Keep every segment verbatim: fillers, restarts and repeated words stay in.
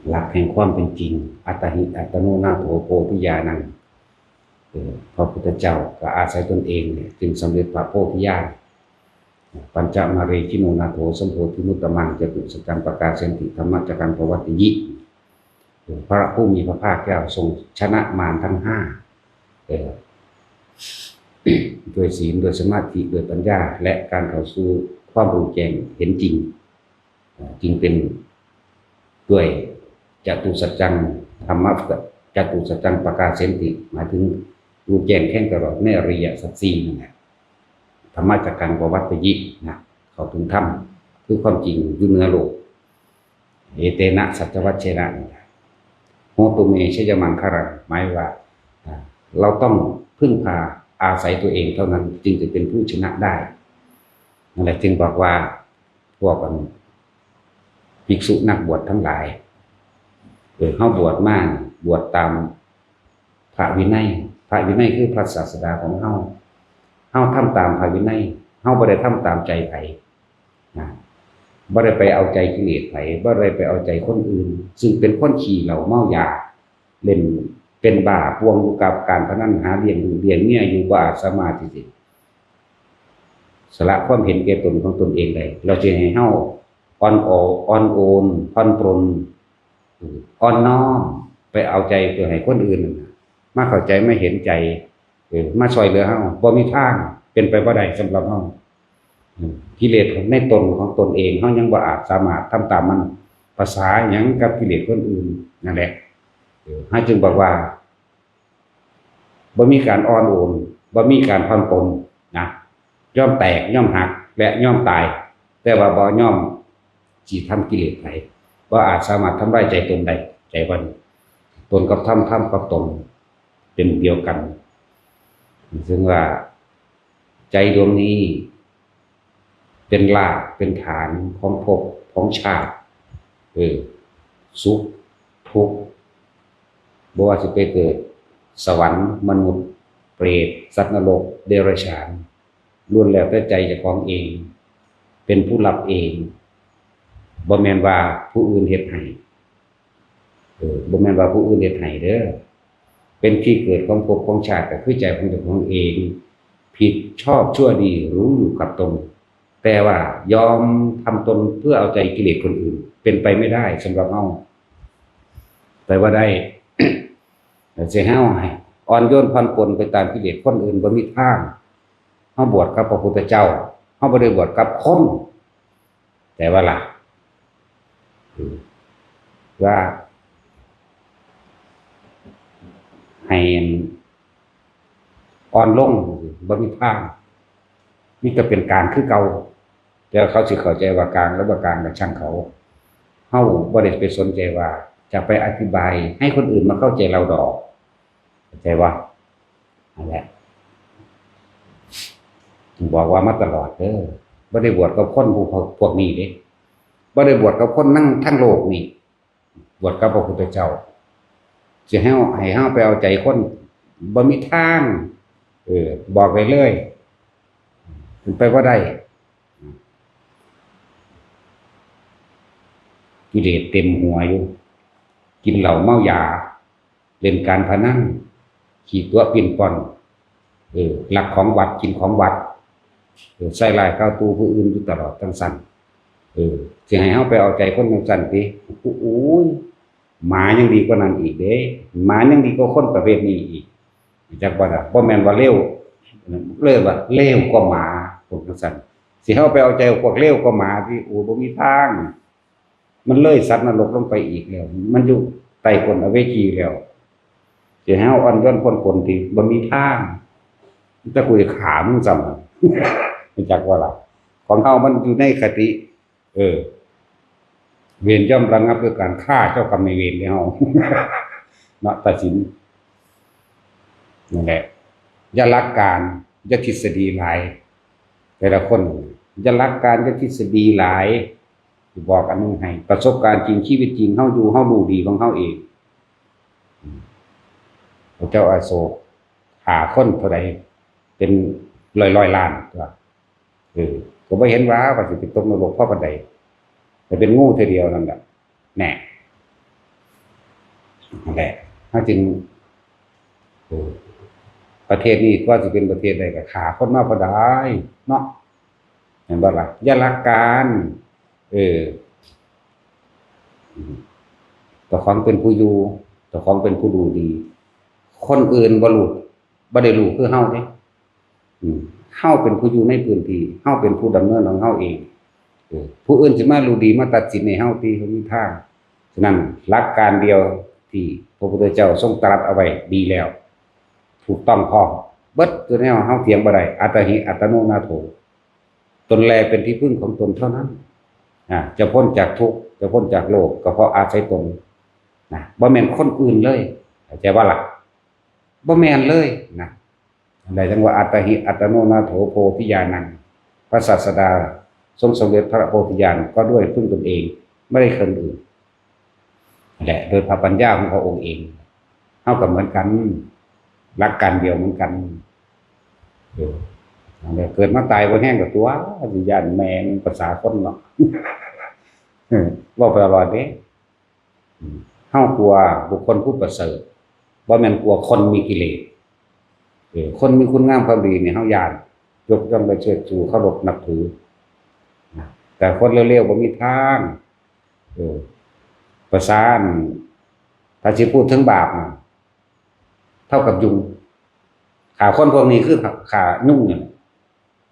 หลักแห่งความเป็นจริง อัตตาหิ อัตตโนนาโถโพธิญาณัง เออ พระพุทธเจ้าก็อาศัยตนเองเนี่ยจึงสำเร็จพระโพธิญาณ ปัญจมาเรคิโนนาโถสัมโพธิมุตตมัง จตุสัจจังปกาเสนติ ธรรมจักกังปวัตติยิ พระผู้มีพระภาคเจ้าทรงชนะมารทั้งห้า เออ ด้วยศีล ด้วยสมาธิ ด้วยปัญญา และการเข้าสู่ความรู้แจ้งเห็นจริง เอ่อจึงเป็นด้วยจตุสัจจัง ธรรมะ จตุสัจจังปกาเสนติ หมายถึงรู้แจ้งแทงตลอดในอริยสัจสี่นั่นแหละ ธรรมะจักกังปวัตตยินะ เข้าถึงธรรม คือความจริงอยู่เหนือโลก เอเตนะสัจวัชเชนะ โหตุเมชยมังคลัง หมายว่า อ่า เราต้องพึ่งพาอาศัยตัวเองเท่านั้นจึงจะเป็นผู้ชนะได้ นั่นแหละจึงบอกว่า พวกอันภิกษุนักบวชทั้งหลาย เออ เฮาบวชมา บวชตามพระวินัย พระวินัยคือพระศาสดาของเฮา เฮาทำตามพระวินัย เฮาบ่ได้ทำตามใจไผ นะ บ่ได้ไปเอาใจกิเลสไผ บ่ได้ไปเอาใจคนอื่น ซึ่งเป็นคนขี้เหล้าเมายา เล่นเป็นบ้าป่วงอยู่กับการพนัน หาเลี้ยงลูกเลี้ยงเมียอยู่ บ่อาจสามารถที่สิสละความเห็นแก่ตนของตนเองได้ เราจะให้เฮาอ่อนโอ อ่อนโอน ผ่อนปรน อ่อนน้อม ไปเอาใจเพื่อให้คนอื่นนั่นน่ะมาเข้าใจ มาเห็นใจ เออ มาช่วยเหลือเฮา บ่มีทาง เป็นไปบ่ได้สำหรับเฮา อืม กิเลสในตนของตนเอง เฮายังบ่อาจสามารถทำตามมัน ภาษาหยังกับกิเลสคนอื่นนั่นแหละ เออ เฮาจึงบอกว่า บ่มีการอ่อนโอน บ่มีการผ่อนปรนนะ ยอมแตก ยอมหัก และยอมตาย แต่ว่าบ่ยอมสิทำกิเลสไผ บ่อาจสามารถทำลายใจตนได้ ใจบ่ ตนกับธรรม ธรรมกับตน เป็นเดียวกัน ซึ่งว่าใจดวงนี้ เป็นรากเป็นฐานของภพของชาติ เออ สุขทุกข์ บ่ว่าสิไปเกิดสวรรค์ มนุษย์ เปรต สัตว์นรก เดรัจฉาน ล้วนแล้วแต่ใจเจ้าของเอง เป็นผู้รับเอง บ่แม่นว่าผู้อื่นเฮ็ดให้ เออ บ่แม่นว่าผู้อื่นเฮ็ดให้เด้อ เป็นที่เกิดของภพของชาติก็คือใจของเจ้าของเอง ผิดชอบชั่วดีรู้อยู่กับตน แต่ว่ายอมทำตนเพื่อเอาใจกิเลสคนอื่น เป็นไปไม่ได้สำหรับเฮา แต่ว่าได้ แต่สิให้เฮาให้อ่อนโยนผ่อนปรนไปตามกิเลสคนอื่นบ่มีทาง เฮาบวชกับพระพุทธเจ้า เฮาบ่ได้บวชกับคน แต่ว่าล่ะ คือว่า ให้อ่อนลง บ่มีทาง มีแต่เป็นกลางคือเก่า แต่เขาสิเข้าใจว่ากลางหรือบ่กลางก็ช่างเขา เฮาบ่ได้ไปสนใจว่าจะไปอธิบายให้คนอื่นมาเข้าใจเราดอก เข้าใจบ่ นั่นแหละ บอกว่ามาตลอดเด้อ บ่ได้บวชกับคนพวก พวกนี้เด้ บ่ได้บวชกับคนนั่งทั้งโลกนี่ บวชกับพระพุทธเจ้า สิให้เฮา ให้เฮาไปเอาใจคน บ่มีทาง เออ บอกไปเลย เป็นไปบ่ได้ กิเลสเต็มหัวอยู่ กินเหล้าเมายา เล่นการพนัน ขี้ตั๋วปิ้นป้อน เออ ลักของวัด กินของวัด เออ ใส่ร้ายกล่าวตู่ผู้อื่นอยู่ตลอดจั่งซั้น เออ สิให้เฮาไปเอาใจคนจั่งซั้นติ โอ้ย หมายังดีกว่านั้นอีกเด้ หมายังดีกว่าคนประเภทนี้อีก จักบ่ล่ะ บ่แม่นว่าเลว เลยว่าเลวกว่าหมา พวกจั่งซั้น สิเฮาไปเอาใจพวกเลวกว่าหมาติ โอ้ บ่มีทาง มันเลยสัตว์นรกลงไปอีกแล้ว มันอยู่ใต้ก้นอเวจีแล้ว สิให้เฮาอ่อนโยนผ่อนปรนติ บ่มีทาง แต่กูจะฆ่ามึงซ้ำ รู้จักบ่ล่ะ ของเฮามันอยู่ในคติ เออ เวรย่อมระงับด้วยการฆ่าเจ้ากรรมนายเวรเฮา เนาะ ตัดสิน นั่นแหละ อย่าหลักการ อย่าทฤษฎีหลาย แต่ละคน อย่าหลักการ อย่าทฤษฎีหลาย สิบอกอันหนึ่งให้ ประสบการณ์จริง ชีวิตจริง เฮาอยู่ เฮารู้ดีของเฮาเอง พระเจ้าอโศกฆ่าคนเท่าใด เป็นร้อยๆ ล้านตัว เออ ก็บ่เห็นว่า ว่าสิไปตกนรกพอปานใด แต่เป็นงูเทื่อเดียวนั่นแหละ แน่ นั่นแหละ เฮาจึง เออ ประเทศนี้กว่าสิเป็นประเทศใดก็ฆ่าคนมาพอได้เนาะ แม่นบ่ล่ะ อย่ารักกัน เออ เจ้าของเป็นผู้อยู่ เจ้าของเป็นผู้รู้ดี คนอื่นบ่รู้ บ่ได้รู้คือเฮาเด้ อืม เฮาเป็นผู้อยู่ในพื้นที่ เฮาเป็นผู้ดำเนินของเฮาเอง เออ ผู้อื่นสิมารู้ดีมาตัดสินให้เฮาติ บ่มีทาง ฉะนั้นหลักการเดียวที่พระพุทธเจ้าทรงตรัสเอาไว้ดีแล้ว ถูกต้องพร้อม เบิดตัวแนวเฮาเถียงบ่ได้ อัตตาหิ อัตตโนนาโถ ตนแลเป็นที่พึ่งของตนเท่านั้น อ่า จะพ้นจากทุกข์ จะพ้นจากโรค ก็เพราะอาศัยตน นะ บ่แม่นคนอื่นเลย เข้าใจบ่ล่ะ บ่แม่นเลยนะ อะไรจังว่า อัตตาหิ อัตตโนนาโถ โพธิญาณัง พระศาสดาทรงสำเร็จพระโพธิญาณก็ด้วยพึ่งตนเอง ไม่ได้คนอื่น และโดยพระปัญญาของพระองค์เอง เฮาก็เหมือนกัน หลักการเดียวเหมือนกัน เออ นั่นแหละ เกิดมาตายบ่แฮงก็ตัว สิย้านแม่งภาษาคนเนาะ เออ เว้าไปตลอดเด้ อืม เฮากลัวบุคคลผู้ประเสริฐ บ่แม่นกลัวคนมีกิเลส เออ คนมีคุณงามความดีนี่เฮาย้าน ยกย่องและเชิดชู เคารพนับถือ นะ แต่คนเลวๆ บ่มีทาง เออ ประสาท ถ้าสิพูดถึงบาปน่ะ เท่ากับยุง ฆ่าคนพวกนี้คือฆ่ายุงนี่แหละ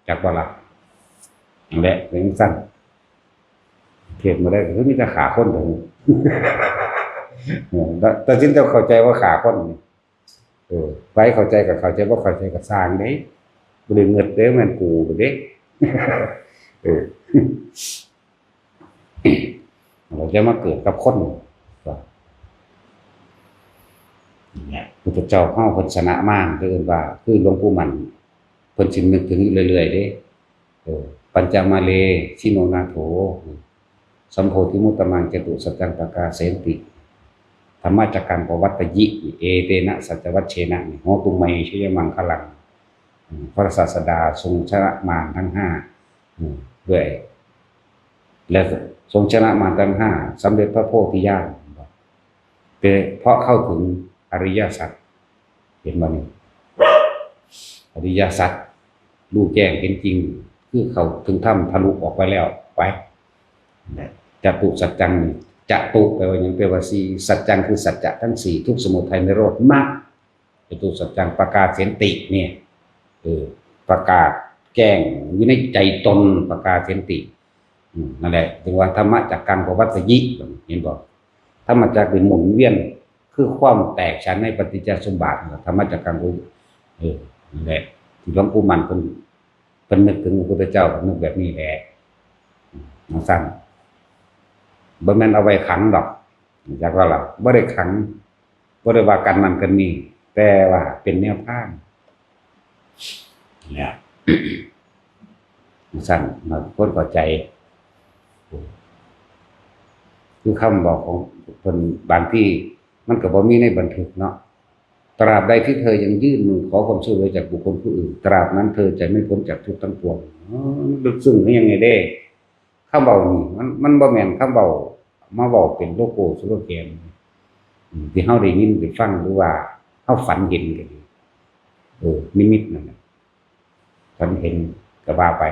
จักบ่ล่ะ นั่นแหละ เป็นจั่งซั้น เทศน์มาได้ก็คือมีแต่ฆ่าคนเท่านั้น เออ แต่ แต่สิ่งที่เข้าใจว่าฆ่าคนนี่ เออ ไปเข้าใจก็เข้าใจ บ่เข้าใจก็ซ่างเด้ บ่ได้เงิดเด้ แม่นกูเด้ เออ เราจะมาเกิดกับคน เนี่ย พุทธเจ้าเฮาเพิ่นชนะมาร เพิ่นเอิ้นว่า คือหลวงปู่มั่น เพิ่นสินึกถึงอยู่เรื่อยๆเด้ เออ ปัญจมาเล ชิโนนาโถ สัมโพธิมุตตมัง จตุสัจจัง ปกาเสนติ ธรรมจักกังปวัตตยิ เอเตนะ สัจจวัชเชนะ นี่ โหตุ เม ชยมังคลัง อืม พระศาสดาทรงชนะมารทั้งห้า อืม ด้วย และทรงชนะมารทั้งห้า สำเร็จพระโพธิญาณ เป็นเพราะเข้าถึงอริยสัจ เห็นบ่นี่ อริยสัจ รู้แจ้งเห็นจริง คือเข้าถึงธรรม ทะลุออกไปแล้ว ไป จตุสัจจัง จตุแปลว่าหยัง แปลว่าสี่ สัจจังคือสัจจะทั้งสี่ ทุกข์ สมุทัย นิโรธ มรรค จตุสัจจัง ปกาเสนติ เนี่ย เออ ประกาศแจ้งอยู่ในใจตน ปกาเสนติ อืม นั่นแหละ จึงว่าธรรมจักกังปวัตตยิ เห็นบ่ ธรรมจักรนี่หมุนเวียน คือความแตกฉานในปฏิจจสมบัติ ธรรมจักกัง เออ นั่นแหละ ที่หลวงปู่มั่นเพิ่น เพิ่นนึกถึงพระพุทธเจ้า เพิ่นนึกแบบนี้แหละ อืม จั่งซั้น บ่แม่นเอาไว้ขังดอก จักว่าล่ะ บ่ได้ขัง บ่ได้ว่ากันนั่นกันนี่ แต่ว่าเป็นแนวทาง เนี่ย จั่งซั้น บางคนเข้าใจ คือคำบอกของเพิ่น บางทีมันก็บ่มีในบันทึกเนาะ ตราบใดที่เธอยังยื่นมือขอความช่วยเหลือจากบุคคลผู้อื่น ตราบนั้นเธอจะไม่พ้นจากทุกข์ทั้งปวง อ๋อ มันลึกซึ้งคือหยังไงเด้ คำเว้านี่ มัน มันบ่แม่นคำเว้า มาเว้าเป็นโลโก้สโลแกน อืม ที่เฮาได้ยินได้ฟัง หรือว่าเฮาฝันเห็นก็ดี เออ นิมิตนั่นแหละ ฝันเห็นก็ว่าไป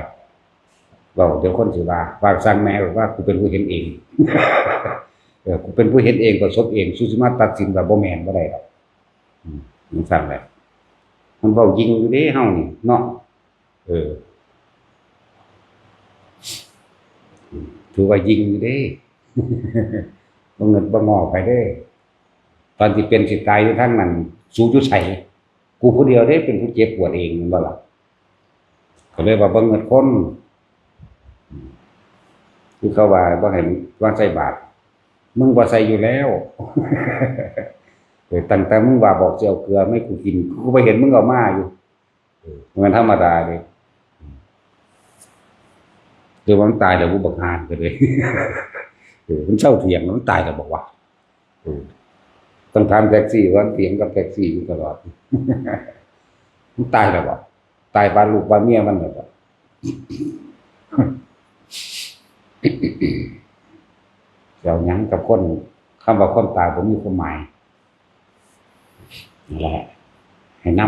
เว้าเดี๋ยวคนสิว่า ว่าซ่างแหน่ ว่ากูเป็นผู้เห็นเอง เออ กูเป็นผู้เห็นเอง ประสบเอง สูสิมาตัดสินว่าบ่แม่นบ่ได้ดอก อืม จั่งซั้นแหละ มันเว้ายิ่งอยู่เด้เฮานี่เนาะ เออ ถือว่ายิ่งอยู่เด้ บ่เงินบ่งอไผเด้ ตอนที่เป็นสิตายอยู่ทางนั้น สูอยู่ไส กูผู้เดียวเด้เป็นผู้เจ็บปวดเอง แม่นบ่ล่ะ ก็เลยว่าบ่เงินคน คือเขาว่าบ่ให้วางใส่บาตร มึงบ่ใส่อยู่แล้ว เออ ตั้งแต่มึงว่าบอกสิเอาเกลือมาให้กูกิน กูบ่เห็นมึงเอามาอยู่ เออ มันธรรมดาเด้ เดี๋ยวมันตายแล้ว ผู้บักฮานก็เลย เออ มันเซาเถียงแล้ว มันตายแล้วบอกว่า เออ ต้องถามแท็กซี่ว่าเถียงกับแท็กซี่อยู่ตลอด มันตายแล้วบ่ ตายปานลูกปานเมียมันแล้วบ่ สิเอาหยังกับคน คำว่าความตายบ่มีความหมาย นั่นแหละ ให้น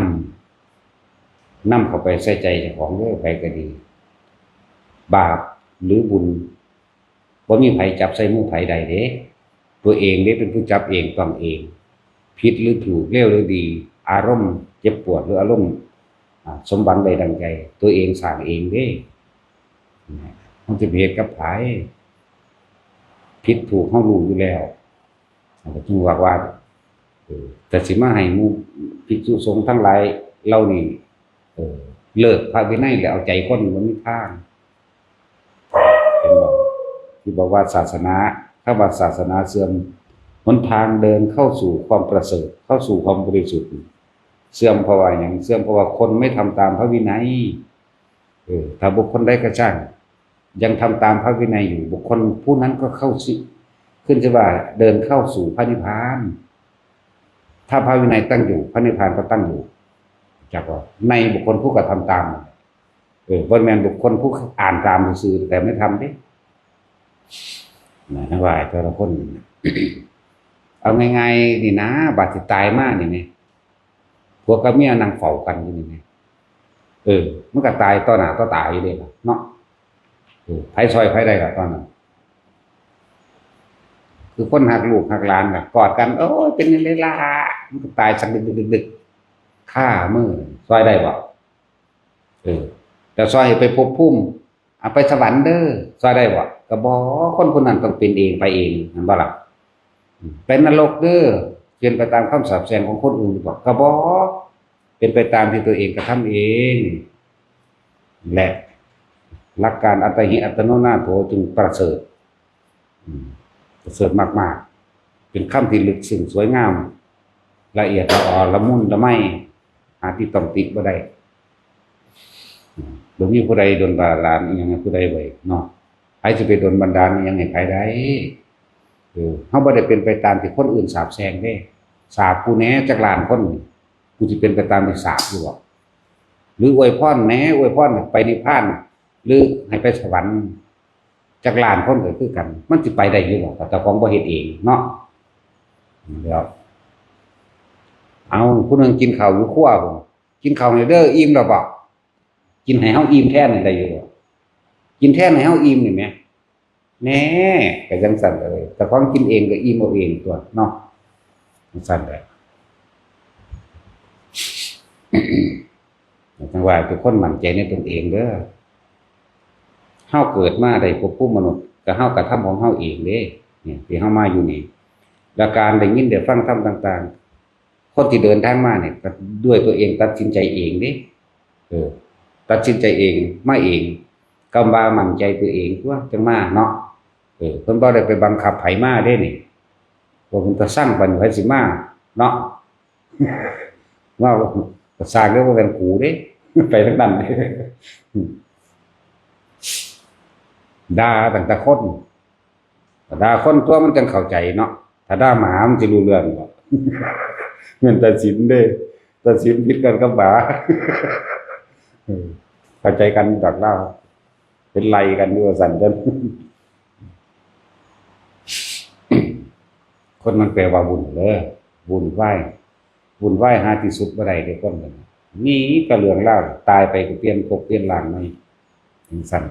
ำ นำเข้าไปใส่ใจเจ้าของเด้อ ไผก็ดี บาปหรือบุญ บ่มีไผจับใส่มือไผได้เด้ ตัวเองเด้เป็นผู้จับเองต้องเอง ผิดหรือถูก เลวหรือดี อารมณ์เจ็บปวดหรืออารมณ์ อ่า สมหวังได้ดังใจ ตัวเองสร้างเองเด้ มันจะไปเฮ็ดกับไผ ผิดถูกเฮารู้อยู่แล้ว ก็จึงบอกว่า เออ แต่สิมาให้หมู่ภิกษุสงฆ์ทั้งหลายเหล่านี้ เออ เลิกพระวินัยแล้วเอาใจคนบ่มีทาง เห็นบ่ ที่บอกว่าศาสนา คำว่าศาสนาเสื่อม หนทางเดินเข้าสู่ความประเสริฐ เข้าสู่ความบริสุทธิ์ เสื่อมเพราะว่าหยัง เสื่อมเพราะว่าคนไม่ทำตามพระวินัย เออ ถ้าบุคคลใดก็ช่าง ยังทำตามพระวินัยอยู่ บุคคลผู้นั้นก็เข้าสิ ขึ้นชื่อว่าเดินเข้าสู่พระนิพพาน ถ้าพระวินัยตั้งอยู่ พระนิพพานก็ตั้งอยู่ จักว่าในบุคคลผู้กระทำตาม เออ บ่แม่นบุคคลผู้อ่านตามซื่อๆ แต่ไม่ทำเด้ นะ ทั้งหลายแต่ละคน เอาง่ายๆ นี่นะ บาดสิตายมานี่แหม ผัวกับเมียนั่งเฝ้ากันอยู่นี่แหม เออ มันก็ตายต่อหน้าต่อตาอยู่เด้ล่ะเนาะ เออ ไผซ่อยไผได้ล่ะตอนนั้น คือคนฮักลูกฮักหลานน่ะ กอดกัน โอ้ย เป็นจั่งใดล่ะ มันก็ตายสักดึกๆๆๆ คามือ ซ่อยได้บ่ เออ แต่ซ่อยให้ไปภพภูมิ เอาไปสวรรค์เด้อ ซ่อยได้บ่ ก็บ่ คนผู้นั้นต้องเป็นเองไปเอง แม่นบ่ล่ะ อืม ไปนรกเด้อ เป็นไปตามคำสาปแช่งของคนอื่นบ่ ก็บ่ เป็นไปตามที่ตัวเองกระทำเอง และหลักการอัตตาหิอัตโนนาโถจึงประเสริฐ อืม ประเสริฐมากๆ เป็นคำที่ลึกซึ้งสวยงาม ละเอียดละออละมุนละไม หาที่ต้องติบ่ได้ อืม บ่มีผู้ใดดลบันดาลอิหยังให้ผู้ใดไว้เนาะ ไผสิไปดลบันดาลอิหยังให้ไผได้ เออ เฮาบ่ได้เป็นไปตามที่คนอื่นสาปแช่งเด้ สาปกูแหน่จักล้านคน กูสิเป็นไปตามที่สาปอยู่บ่ หรืออวยพรแหน่ อวยพรให้ไปนิพพาน หรือให้ไปสวรรค์ จักล้านคนก็คือกัน มันสิไปได้อยู่บ่ ถ้าเจ้าของบ่เฮ็ดเองเนาะ เดี๋ยว เอา ผู้หนึ่งกินข้าวอยู่ครัวพุ้น กินข้าวให้เด้อ อิ่มแล้วบ่ กินให้เฮาอิ่มแทนนี่ได้อยู่บ่ กินแทนให้เฮาอิ่มนี่แหม แน่ ก็จั่งซั่นเลย เจ้าของกินเองก็อิ่มเอาเองตั๊วเนาะ จั่งซั่นแหละ จั่งว่าทุกคนมั่นใจในตนเองเด้อ เฮาเกิดมาได้ภพภูมิมนุษย์ ก็เฮากระทำของเฮาเองเด้ เนี่ย ที่เฮามาอยู่นี่ และการได้ยินได้ฟังธรรมต่างๆ คนที่เดินทางมาเนี่ย ก็ด้วยตัวเองตัดสินใจเองเด้ เออ ตัดสินใจเอง มาเอง กำว่ามั่นใจตัวเองตั๊ว จั่งมาเนาะ เออ เพิ่นบ่ได้ไปบังคับไผมาเด้นี่ พวกมันก็สั่งไป ไผสิมาเนาะ ว่าก็สร้างเรื่องว่าเป็นกูเด้ ไปทางนั้นเด้ ด่าตั้งแต่คน ด่าคนตั๊วมันจั่งเข้าใจเนาะ ถ้าด่าหมามันสิรู้เรื่องบ่ แม่นตัดสินเด้ ตัดสินผิดกันกับหมา เออ เข้าใจกันดอกเล่า เป็นไล่กันอยู่ว่าซั่นเด้อ คนมันแปลว่าวุ่นเด้อ วุ่นวาย วุ่นวายหาที่สุดบ่ได้เด้อคนมัน มีแต่เรื่องราว ตายไปก็เปลี่ยนภพเปลี่ยนร่างใหม่ จั่งซั่น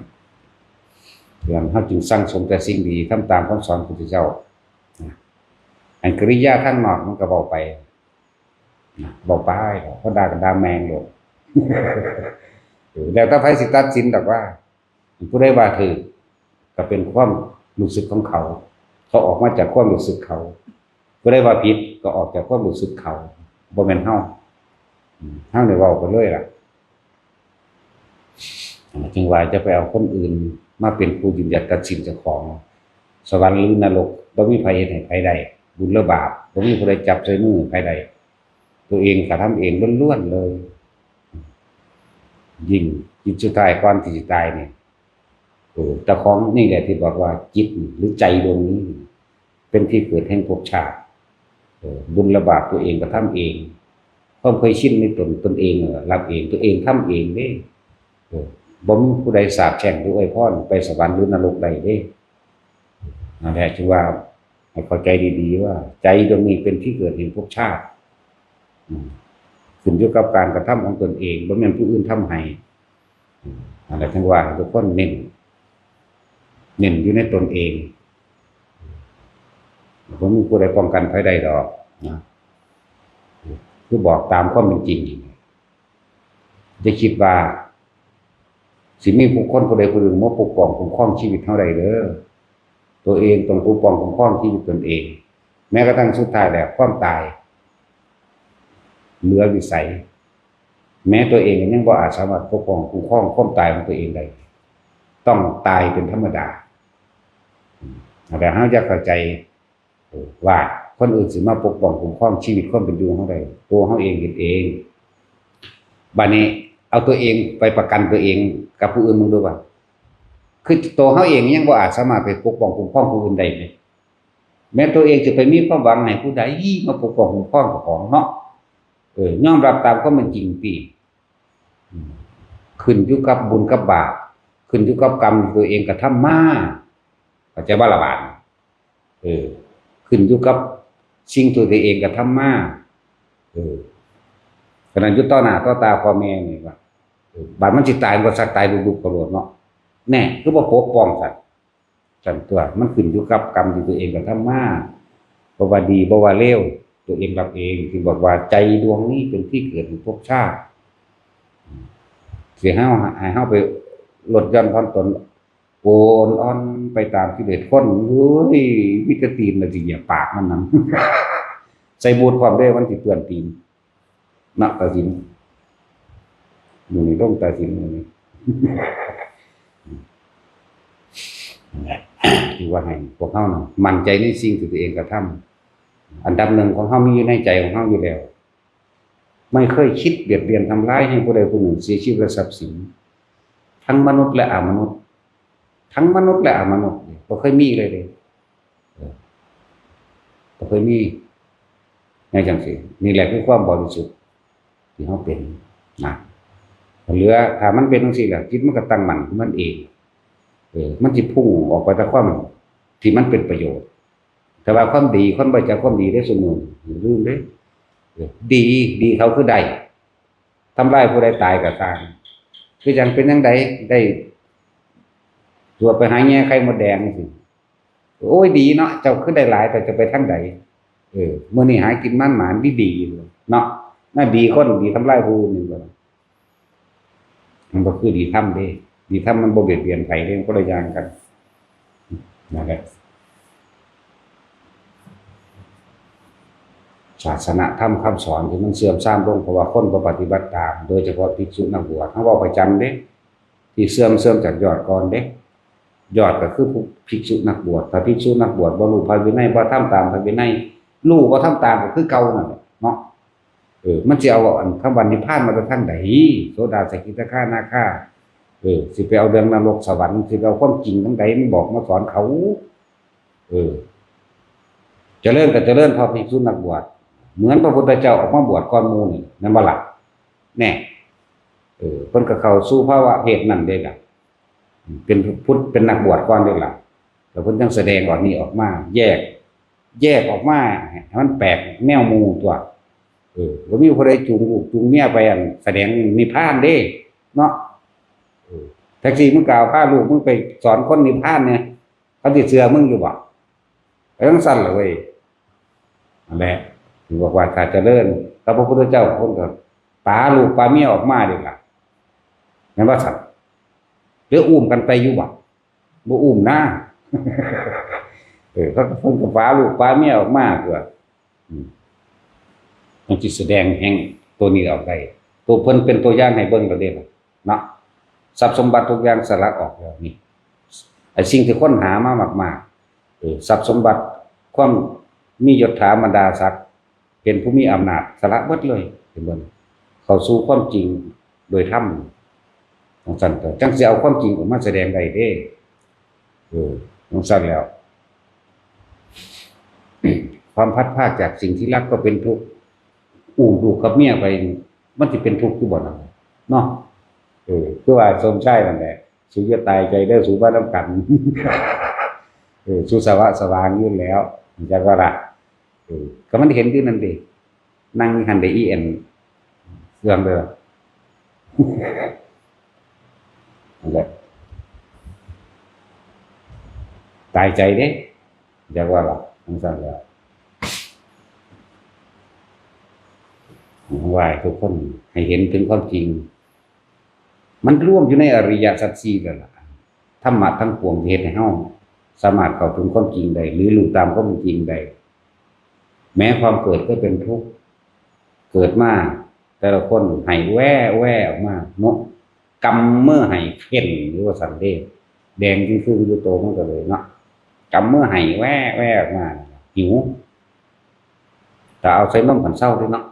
เรื่องเฮาจึงสั่งสมแต่สิ่งดี ทำตามคำสอนพระพุทธเจ้า นะ อันกิริยาทางนอกมันก็เว้าไป นะ เว้าไป เขาด่าก็ด่าแม่งโลด เออ แล้วแต่ไผสิตัดสินดอกว่า ผู้ใดว่าถูก ก็เป็นความรู้สึกของเขา เขาออกมาจากความรู้สึกเขา ผู้ใดว่าผิด ก็ออกจากความรู้สึกเขา บ่แม่นเฮา อืม เฮานี่เว้าไปเลยล่ะ อ่า จึงว่าจะไปเอาคนอื่นมาเป็นผู้ยืนหยัดตัดสินเจ้าของ สวรรค์หรือนรก บ่มีไผเฮ็ดให้ไผได้ บุญหรือบาป บ่มีผู้ใดจับใส่มือให้ไผได้ ตัวเองกระทำเองล้วนๆเลย ยิ่งจิตสุดท้ายก่อนที่สิตายนี่ เออ เจ้าของนี่แหละที่บอกว่าจิตนี่ หรือใจดวงนี้ เป็นที่เกิดแห่งภพชาติ เออ บุญและบาปตัวเองกระทำเอง ความเคยชินในตน ตนเองนั่นแหละรับเอง ตัวเองทำเองเด้ เออ บ่มีผู้ใดสาปแช่งหรืออวยพรไปสวรรค์หรือนรกได้เด้ นั่นแหละ จึงว่าให้เข้าใจดีๆ ว่าใจดวงนี้เป็นที่เกิดแห่งภพชาติ อืม ขึ้นอยู่กับการกระทำของตนเอง บ่แม่นผู้อื่นทำให้ อืม อันนั้นถึงว่าให้ทุกคนเน้น เน้นอยู่ในตนเอง บ่มีผู้ใดป้องกันภัยได้ดอกนะ คือบอกตามความเป็นจริง อย่าคิดว่า สิมีผู้คนผู้ใดผู้หนึ่งมาปกป้องคุ้มครองชีวิตเฮาได้เด้อ ตัวเองต้องปกป้องคุ้มครองชีวิตตนเอง แม้กระทั่งสุดท้ายแล้วความตาย เหลือวิสัย แม้ตัวเองยังบ่อาจสามารถปกป้องคุ้มครองความตายของตัวเองได้ ต้องตายเป็นธรรมดา แต่เฮาอยากเข้าใจ ว่าคนอื่นสิมาปกป้องคุ้มครองชีวิตความเป็นอยู่ของเราได้ ตัวเฮาเองเฮ็ดเอง บัดนี้เอาตัวเองไปประกันตัวเองกับผู้อื่นมึงดูว่า คือตัวเฮาเองยังบ่อาจสามารถไปปกป้องคุ้มครองผู้อื่นได้เลย แม้ตัวเองจะไปมีความหวังให้ผู้ใดมาปกป้องคุ้มครองเจ้าของเนาะ เออ ยอมรับตามความเป็นจริงติ อืม ขึ้นอยู่กับบุญกับบาป ขึ้นอยู่กับกรรมที่ตัวเองกระทำมา เข้าใจบ่ล่ะบาดนี้ เออ ขึ้นอยู่กับสิ่งที่ตัวเองกระทำมา เออ ขนาดอยู่ต่อหน้าต่อตาพ่อแม่นี่ว่า เออ บาดมันสิตายมันก็สักตายดุกๆ กระโดดเนาะ แน่ คือบ่ปกป้องซั่น ซั่นตัว มันขึ้นอยู่กับกรรมที่ตัวเองกระทำมา บ่ว่าดี บ่ว่าเลว ตัวเองรับเอง ที่บอกว่าใจดวงนี้เป็นที่เกิดแห่งภพชาติ สิให้เฮา ให้เฮาไปลดหย่อนผ่อนตน โอนอ่อนไปตามกิเลสคน เฮ้ย มีแต่ตีนน่ะสิเหยียบปากมันนั่น ใส่บูทพร้อมเด้ มันสิเปื้อนตีน นะ ตัดสิน มื้อนี้ลงตัดสินมื้อนี้ นั่นแหละ ที่ว่าให้พวกเฮานะมั่นใจในสิ่งที่ตัวเองกระทำ อันดับหนึ่งของเฮามีอยู่ในใจของเฮาอยู่แล้ว ไม่เคยคิดเบียดเบียนทำร้ายให้ผู้ใดผู้หนึ่งเสียชีวิตและทรัพย์สิน ทั้งมนุษย์และอมนุษย์ ทั้งมนุษย์และอมนุษย์เนี่ยบ่เคยมีเลยเด้ เออ บ่เคยมี ในจังซี่ นี่แหละคือความบริสุทธิ์ที่เฮาเป็นนะ เหลือ ถ้ามันเป็นจังซี่แล้ว จิตมันก็ตั้งมั่นของมันเอง เออ มันสิพุ่งออกไปแต่ความที่มันเป็นประโยชน์ แต่ว่าความดี คนบ่จักความดีเด้ซุมื้อนี้ อย่าลืมเด้ เออ ดี ดีเขาคือได้ ทำร้ายผู้ใดตายก็ตาม คือจั่งเป็นจั่งใด ได้ ตัวไปหาแง่ไข่มดแดงจังซี่ โอ้ย ดีเนาะ เจ้าคือได้หลาย แต่จะไปทางใด เออ มื้อนี้หากินมันหมานดีๆ เนาะ น่าดีคนดีทำร้ายผู้อื่นนี่บ่ล่ะ มันบ่คือดีธรรมเด้ ดีธรรมมันบ่เบียดเบียนไผเด้ มันคนละอย่างกัน นั่นแหละ ศาสนธรรมคำสอนที่มันเสื่อมทรามลง เพราะว่าคนบ่ปฏิบัติตาม โดยเฉพาะภิกษุนักบวช เฮาเว้าประจำเด้ ที่เสื่อม เสื่อมจากยอดก่อนเด้ ยอดก็คือผู้ภิกษุนักบวช ถ้าภิกษุนักบวชบ่รู้พระวินัย บ่ทำตามพระวินัย รู้บ่ทำตามก็คือเก่านั่นแหละเนาะ เออ มันสิเอาอันคำว่านิพพานมาจากทางใด โสดา สกิทาคา นาคา เออ สิไปเอาเรื่องนรกสวรรค์ สิไปเอาความจริงทางใด มันบอกมาสอนเขา เออ เจริญก็เจริญเท่าภิกษุนักบวช เหมือนพระพุทธเจ้าออกมาบวชก่อนหมู่นี่ แม่นบ่ล่ะ แน่ เออ เพิ่นก็เข้าสู่ภาวะเพศนั้นเด้ล่ะ เป็นพุทธ เป็นนักบวชก่อนเด้ล่ะ แล้วเพิ่นจั่งแสดงออกนี่ออกมา แยก แยกออกมาให้มันแปลกแนวหมู่ตัว เออ บ่มีผู้ใดจูงลูกจูงเมียไปอันแสดงนิพพานเด้ เนาะ เออ แท็กซี่มึงก็เอาพาลูกมึงไปสอนคนนิพพานเนี่ย เขาสิเชื่อมึงอยู่บ่ ไปจั่งซั่นล่ะเว้ย นั่นแหละ ถึงบอกว่าถ้าเจริญกับพระพุทธเจ้า คนก็ปาลูกปาเมียออกมาเด้ล่ะ แม่นบ่ซั่น หรืออุ้มกันไปอยู่บ่ บ่อุ้มนะ เออ เขาก็ เพิ่นก็ปาลูกปาเมียออกมาตัว อืม มันสิแสดงแห่งตัวนี้ออกได้ ตัวเพิ่นเป็นตัวอย่างให้เบิ่งแล้วเด้ล่ะ เนาะ ทรัพย์สมบัติทุกอย่างสละออกแล้วนี่ ไอ้สิ่งที่คนหามามากๆ เออ ทรัพย์สมบัติ ความมียศถาบรรดาศักดิ์ เป็นผู้มีอำนาจ สละเบิดเลย เห็นบ่ เข้าสู่ความจริงโดยธรรม จั่งซั่นก็จั่งสิเอาความจริงออกมาแสดงได้เด้ เออ จั่งซั่นแล้ว ความพลัดพรากจากสิ่งที่รักก็เป็นทุกข์ อุ้มลูกกับเมียไป มันสิเป็นทุกข์อยู่บ่ล่ะ เนาะ เออ คือว่าสมชายนั่นแหละ สูอย่าตายใจเด้อ สูมานำกัน เออ สูสวะสวางอยู่แล้ว จักว่าล่ะ เออ ก็มันเห็นอยู่นั่นเด้ นั่งอยู่หั่นได้อีแอนเสื่อมเลยล่ะ นั่นแหละ ตายใจเด้ อยากว่าล่ะ จั่งซั้นแหล้ว ไหว้ทุกคนให้เห็นถึงความจริง มันรวมอยู่ในอริยสัจสี่นั่นล่ะ ธรรมะทั้งปวงที่เฮ็ดให้เฮาสามารถเข้าถึงความจริงได้ หรือรู้ตามความจริงได้ แม้ความเกิดก็เป็นทุกข์ เกิดมาแต่ละคนให้แว่แว่ออกมาเนาะ กำมือให้เพ่นอยู่ว่าซั่นเด้ แดงจึ่งครึ่งอยู่โตมันก็เลยเนาะ กำมือให้แว่แว่ออกมา หิว ถ้าเอาใส่นมกันเซาเด้เนาะ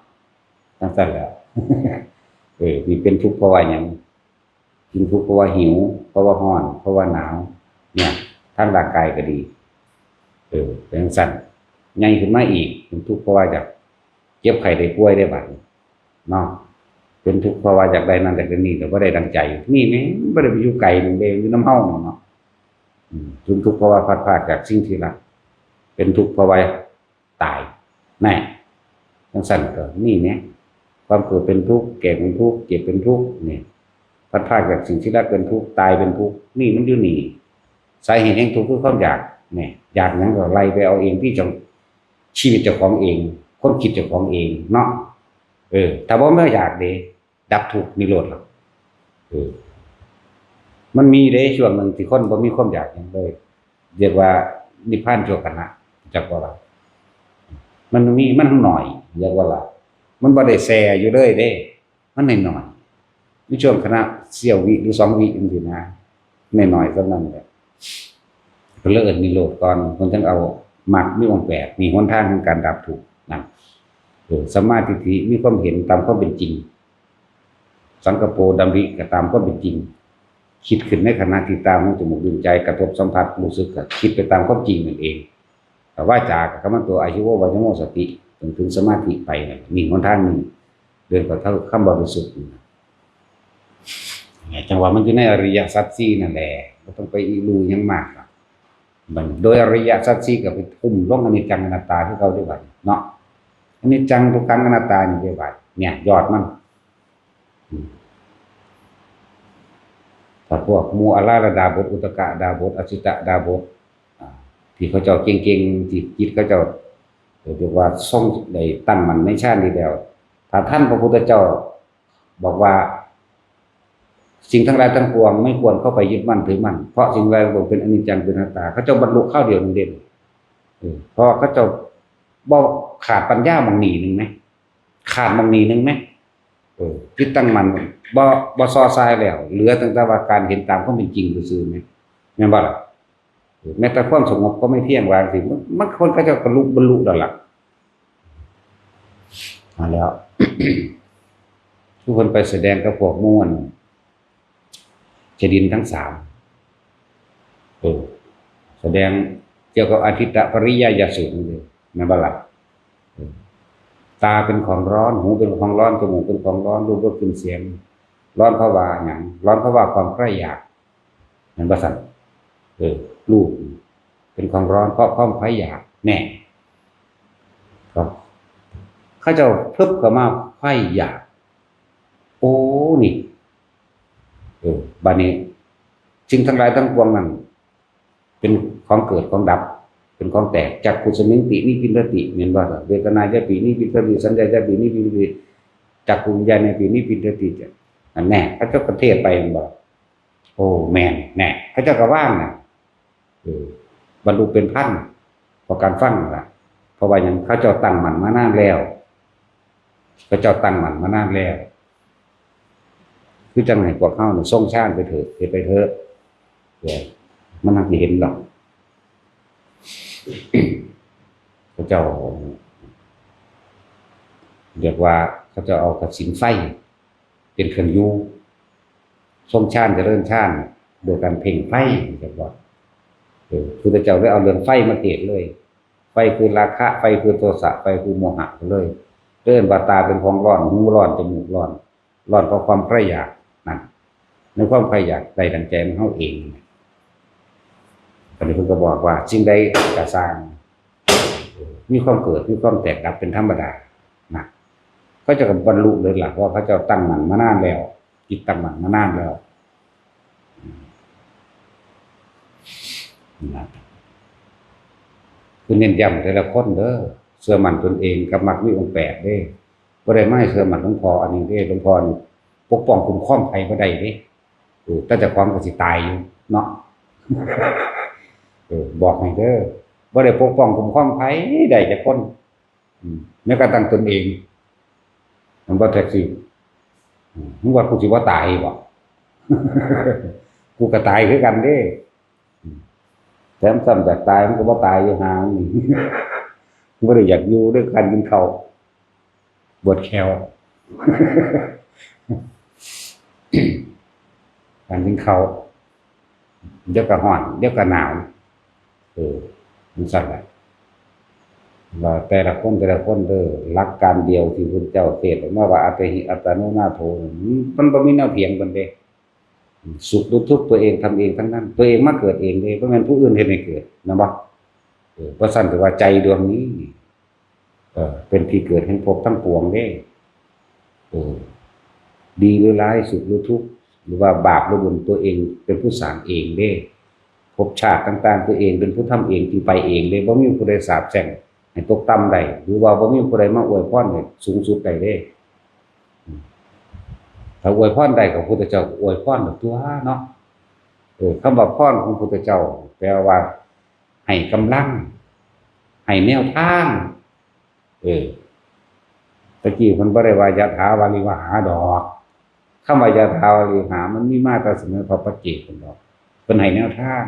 จั่งซั้นแหล้ว เออ นี่เป็นทุกข์เพราะว่าหยัง เป็นทุกข์เพราะว่าหิว เพราะว่าร้อน เพราะว่าหนาว เนี่ย ทางร่างกายก็ดี เออ เป็นจั่งซั้น ใหญ่ขึ้นมาอีก เป็นทุกข์เพราะว่าอยากเจ็บไข้ได้ป่วยได้บัดนี้เนาะ เป็นทุกข์เพราะว่าอยากได้นั่นอยากได้นี่ แต่บ่ได้ดังใจ นี่แม่งบ่ได้ไปอยู่ไกลหนึ่งเด้ อยู่นำเฮาเนาะ อืม เป็นทุกข์เพราะว่าพลัดพรากจากสิ่งที่รัก เป็นทุกข์เพราะว่าตาย แน่ จั่งซั้นก็นี่แหม ความเกิดเป็นทุกข์ แก่เป็นทุกข์ เจ็บเป็นทุกข์ นี่ พลัดพรากจากสิ่งที่รักเป็นทุกข์ ตายเป็นทุกข์ นี่มันอยู่นี่ สาเหตุแห่งทุกข์คือความอยาก นี่ อยากหยังก็ไล่ไปเอาเองที่เจ้า ชีวิตเจ้าของเอง ความคิดเจ้าของเองเนาะ เออ ถ้าบ่มาอยากเด้ ดับทุกข์นิโรธหรอก เออ มันมีเด้ช่วงหนึ่งที่คนบ่มีความอยากหยังเลย เรียกว่านิพพานชั่วขณะ จักว่าล่ะ มันมี มันหน่อย เรียกว่าล่ะ มันบ่ได้แช่อยู่เลยเด้ มันหน่อยๆ มีช่วงขณะเสี้ยววิหรือสองวิจั่งซี้นะ หน่อยๆ ส่ำนั้นแหละ เพิ่นเลยเอิ้นนิโรธก่อน เพิ่นถึงเอามรรคมีองค์แปด นี่หนทางแห่งการดับทุกข์นั่น เออ สัมมาทิฏฐิ มีความเห็นตามความเป็นจริง สังกัปโป ดำริก็ตามความเป็นจริง คิดขึ้นในขณะที่ตา หู จมูก ลิ้น ใจ กระทบสัมผัส รู้สึก ก็คิดไปตามความจริงนั่นเอง แต่วาจากัมมันโต อาชีโว วายโม สติ จนถึงสมาธิไปน่ะ นี่หนทางนี้ เดินไปเท่าคำบริสุทธิ์นี่นะ จั่งว่ามันอยู่ในอริยสัจสี่นั่นแหละ บ่ต้องไปอีหลู่หยังมากหรอก บัดนี้โดยอริยสัจสี่ก็ไปทุ่มลงอนิจจังอนัตตาคือเก่าเด้บัดนี้เนาะ อนิจจัง ทุกขัง อนัตตานี่เด้บัด เนี่ย ยอดมัน อืม ถ้าพวกหมู่อาราธดาบท อุทกดาบท อสิตดาบท อ่า ที่เขาเจ้าเก่งๆ ที่จิตเขาเจ้า เรียกว่าทรงได้ตั้งมั่นในฌานนี้แล้ว ถ้าทันพระพุทธเจ้าบอกว่า สิ่งทั้งหลายทั้งปวงไม่ควรเข้าไปยึดมั่นถือมั่น เพราะสิ่งทั้งหลายทั้งปวงเป็นอนิจจัง เป็นอนัตตา เขาเจ้าบรรลุคราวเดียวนึงเด้ เออ เพราะเขาเจ้าบ่ขาดปัญญาหม่องนี้หนึ่งไหม ขาดหม่องนี้หนึ่งไหม เออ จิตตั้งมั่น บ่ บ่ส่อส่ายแล้ว เหลือตั้งแต่ว่าการเห็นตามความเป็นจริงซื่อๆไหม แม่นบ่ล่ะ เออ แม้แต่ความสงบก็ไม่เที่ยง ว่าจั่งซี้ มัน มันคนเขาเจ้าก็ลุบรรลุแล้วล่ะ มาแล้ว ทุกคนไปแสดงกับพวกหมู่ จดินทั้งสาม เออ แสดงเกี่ยวกับอทิตตปริยายสูตรนั่นเอง แม่นบ่ล่ะ เออ ตาเป็นของร้อน หูเป็นของร้อน จมูกเป็นของร้อน รูปรสกลิ่นเสียง ร้อนเพราะว่าหยัง ร้อนเพราะว่าความใคร่อยาก แม่นบ่ซั่น เออ รูปเป็นของร้อนเพราะความใคร่อยาก แน่ ครับ เขาเจ้าพึบเข้ามาใคร่อยาก โอ้ นี่ เออ บัดนี้ สิ่งทั้งหลายทั้งปวงนั้น เป็นของเกิดของดับ เป็นของแตก จักขุสมิงปินิพพินธติ แม่นบ่ล่ะ เวทนายะปินิพพินธติ สัญญายะปินิพพินธติ จักขุวิญญาณะปินิพพินธติ อันแน่ เขาเจ้าก็เทศน์ไปแม่นบ่ โอ้ แม่น แน่ เขาเจ้าก็ว่างน่ะ เออ บรรลุเป็นพัน เพราะการฟังนั่นล่ะ เพราะว่าหยัง เขาเจ้าตั้งมั่นมานานแล้ว เขาเจ้าตั้งมั่นมานานแล้ว คือจั่งให้พวกเฮานี่ทรงฌานไปเถอะ เฮ็ดไปเถอะ เออ มันหักสิเห็นดอก เขาเจ้า เรียกว่าเขาเจ้าเอากสิณไฟ เป็นเครื่องอยู่ ทรงฌานเจริญฌานโดยการเพ่งไฟ เรียกว่า เออ พุทธเจ้าได้เอาเรื่องไฟมาเทศน์เลย ไฟคือราคะ ไฟคือโทสะ ไฟคือโมหะเลย เอิ้นว่าตาเป็นของร้อน หูร้อน จมูกร้อน ร้อนเพราะความใคร่อยากนั่น ในความใคร่อยากได้ดังใจของเฮาเอง อันนี้เพิ่นก็บอกว่าสิ่งใดก็ซ่าง มีความเกิด มีความแตกดับเป็นธรรมดา นะ เขาเจ้าก็บรรลุเลยล่ะ เพราะเขาเจ้าตั้งมั่นมานานแล้ว จิตตั้งมั่นมานานแล้ว อืม นะ คือเน้นย้ำแต่ละคนเด้อ เชื่อมั่นตนเองกับมรรคมีองค์แปดเด้ บ่ได้มาให้เชื่อมั่นหลวงพ่ออันนี้เด้ หลวงพ่อนี่ปกป้องคุ้มครองไผบ่ได้เด้ เออ แต่เจ้าของก็สิตายอยู่เนาะ เออ บอกให้เด้อ บ่ได้ปกป้องคุ้มครองไผได้จักคน อืม แม้กระทั่งตนเอง มันบ่แท็กซี่ อืม มึงว่ากูสิบ่ตายบ่ กูก็ตายคือกันเด้ อืม แถมซ้ำอยากตายมันก็บ่ตายอยู่ห่า มึง บ่ได้อยากอยู่ด้วยการกินข้าว ปวดแข้ว การกินข้าว เดี๋ยวก็ร้อน เดี๋ยวก็หนาว เออ มันสั่นแหละ ว่าแต่ละคนแต่ละคนเด้อ หลักการเดียวที่พระเจ้าเทศน์ออกมาว่า อัตถิอัตโนนาโถ มันบ่มีแนวเถียงกันเด้ สุขหรือทุกข์ตัวเองทำเองทั้งนั้น ตัวเองมาเกิดเองเด้ บ่แม่นผู้อื่นเฮ็ดให้เกิด นะบ่ เออ เพราะฉะนั้นถือว่าใจดวงนี้ เออ เป็นที่เกิดแห่งภพทั้งปวงเด้ เออ ดีหรือร้าย สุขหรือทุกข์ หรือว่าบาปหรือบุญ ตัวเองเป็นผู้สร้างเองเด้ ภพชาติต่างๆ ตัวเองเป็นผู้ทำเอง ที่ไปเองเด้ บ่มีผู้ใดสาปแช่งให้ตกต่ำได้ หรือว่าบ่มีผู้ใดมาอวยพรให้สูงสุดได้เด้ อืม ถ้าอวยพรได้ก็พุทธเจ้าก็อวยพรตัวเนาะ เออ คำว่าพรของพุทธเจ้า แปลว่า ให้กำลัง ให้แนวทาง เออ ตะกี้เพิ่นบ่ได้ว่ายะถาวาริวหาดอก คำว่ายะถาวาริวหา มันมีมาแต่สมัยพระปัจเจกพุ้นดอก เพิ่นให้แนวทาง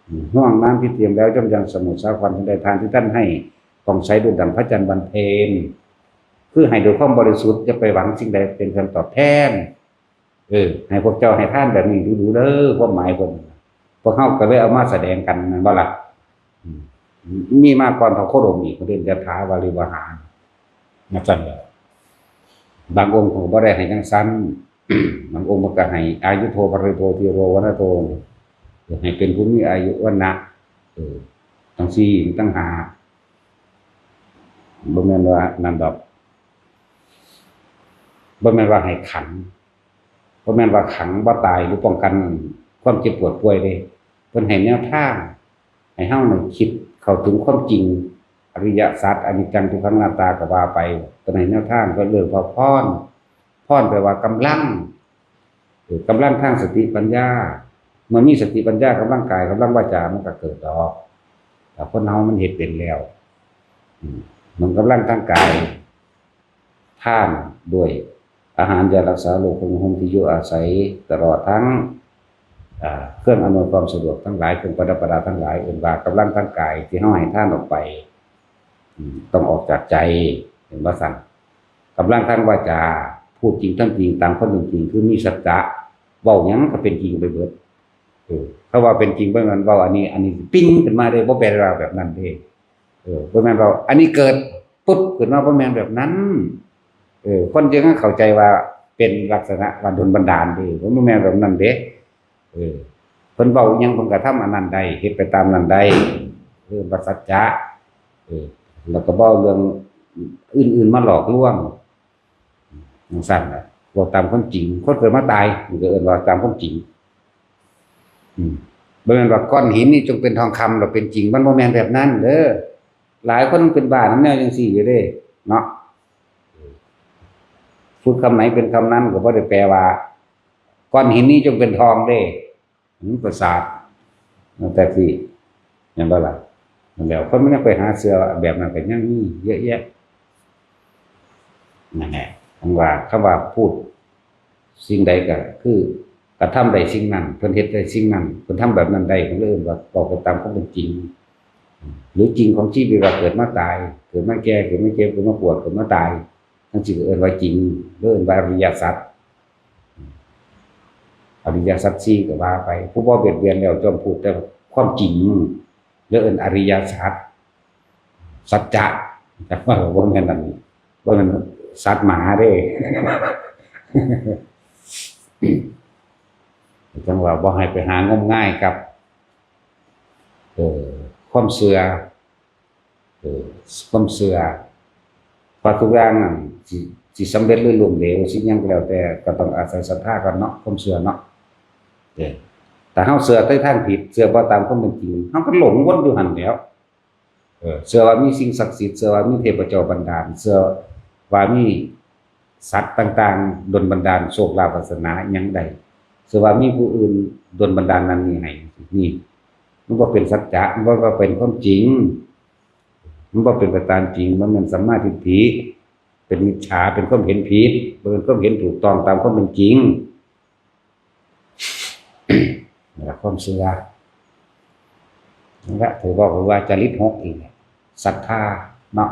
อืม ห้วงน้ำที่เตรียมแล้วย่อมยังสมุทรสาคร ทันใดทานที่ท่านให้ผ่องใสดุจดั่งพระจันทร์วันเพ็ญ คือให้ด้วยความบริสุทธิ์ อย่าไปหวังสิ่งใดเป็นคำตอบแทน เออ ให้พวกเจ้าให้ทานแบบนี้ดูๆเด้อ ความหมายเพิ่น พวกเฮาก็เลยเอามาแสดงกัน แม่นบ่ล่ะ อืม มีมาก่อนพระโคดมอีก เพิ่นเรียกยะถาวาริวหา จั่งซั่นแหละ บางองค์เพิ่นก็บ่ได้ให้จั่งซั่น บางองค์เพิ่นก็ให้ อายุโท บะริโท ธีโร วรรณโท ให้เป็นผู้มีอายุวรรณะ เออ ทั้งสี่ทั้งห้า บ่แม่นว่านั่นดอก บ่แม่นว่าให้ขัง บ่แม่นว่าขังบ่ตายหรือป้องกันความเจ็บปวดป่วยเด้ เพิ่นให้แนวทาง ให้เฮานี่คิดเข้าถึงความจริง อริยสัจ อนิจจัง ทุกขัง อนัตตา ก็ว่าไป เพิ่นให้แนวทาง เพิ่นเรื่องพระพร พรแปลว่ากำลัง เออ กำลังทางสติปัญญา เมื่อมีสติปัญญา กำลังกาย กำลังวาจา มันก็เกิดดอก ถ้าคนเฮามันเฮ็ดเป็นแล้ว อืม มันกำลังทางกาย ทานด้วยอาหาร ยารักษาโรค ผ้านุ่งห่มที่อยู่อาศัย ตลอดทั้ง อ่า เครื่องอำนวยความสะดวกทั้งหลาย เครื่องประดับประดาทั้งหลาย เอิ้นว่ากำลังทางกายที่เฮาให้ทานออกไป อืม ต้องออกจากใจ เห็นบ่ซั่น กำลังทางวาจา พูดจริงทำจริงตามความเป็นจริง คือมีสัจจะ เว้าหยังก็เป็นจริงไปเบิด เออ ถ้าว่าเป็นจริง บ่แม่นเว้าอันนี้ อันนี้ปิ้งขึ้นมาเด้ บ่แปลว่าแบบนั้นเด้ เออ บ่แม่นเว้าอันนี้เกิดปุ๊บขึ้นมา บ่แม่นแบบนั้น เออ คนจึงเข้าใจว่าเป็นลักษณะว่าดลบันดาลเด้ บ่แม่นแบบนั้นเด้ เออ เพิ่นเว้าอิหยังเพิ่นก็ทำอันนั้นได้ เฮ็ดไปตามนั้นได้ เออ ว่าสัจจะ เออ แล้วก็บ่เอาเรื่องอื่นๆมาหลอกลวง จั่งซั่นน่ะ เว้าตามความจริง คนเกิดมาตาย มันก็เอิ้นว่าตามความจริง อืม บ่แม่นว่าก้อนหินนี่จงเป็นทองคำแล้วเป็นจริง มันบ่แม่นแบบนั้นเด้อ หลายคนมันเป็นบ้านำแนวจั่งซี้อยู่เด้ เนาะ พูดคำไหนเป็นคำนั้นก็บ่ได้แปลว่า ก้อนหินนี้จงเป็นทองเด้ มันประสาท มันแต่ที่ แม่นบ่ล่ะ นั่นแหละ คนมันยังไปหาเชื่อแบบนั้นก็ยังมีเยอะแยะ นั่นแหละ คำว่า คำว่าพูดสิ่งใดก็คือกระทำได้สิ่งนั้น เพิ่นเฮ็ดได้สิ่งนั้น เพิ่นทำแบบนั้นได้ เพิ่นเลยเอิ้นว่าเว้าไปตามความเป็นจริง หรือจริงของชีวิตว่าเกิดมาตาย เกิดมาแก่ เกิดมาเจ็บ เกิดมาปวด เกิดมาตาย จั่งซี้ก็เอิ้นว่าจริง หรือเอิ้นว่าอริยสัจ อริยสัจสี่ก็ว่าไป ผู้บ่เบียดเบียนแล้วย่อมพูดแต่ความจริง หรือเอิ้นอริยสัจ สัจจะ แต่ว่าบ่แม่นอัน บ่แม่นสัตว์หมาเด้ จั่งว่าบ่ให้ไปหางมงายกับ เอ่อ ความเชื่อ เออ ความเชื่อ เพราะทุกอย่างนั่นสิสิสำเร็จหรือล้มเหลว สิ่งหยังก็แล้วแต่ ก็ต้องอาศัยศรัทธาก่อนเนาะ ความเชื่อเนาะ เออ ถ้าเฮาเชื่อในทางผิด เชื่อบ่ตามความเป็นจริง เฮาก็หลงวนอยู่หั่นแหล้ว เออ เชื่อว่ามีสิ่งศักดิ์สิทธิ์ เชื่อว่ามีเทพเจ้าบันดาล เชื่อว่ามีสัตว์ต่างๆ ดลบันดาลโชคลาภวาสนาอิหยังได้ เชื่อว่ามีผู้อื่นดลบันดาลนั่นนี่ให้ นี่ มันบ่เป็นสัจจะ มันบ่เป็นความจริง มันบ่เป็นไปตามจริง มันเป็นสัมมาทิฏฐิ เป็นมิจฉา เป็นความเห็นผิด บ่เป็นความเห็นถูกต้องตามความเป็นจริง นั่นล่ะความเชื่อ นั่นแหละ ถือว่า ว่าจริตหกอีกแหละ ศรัทธาเนาะ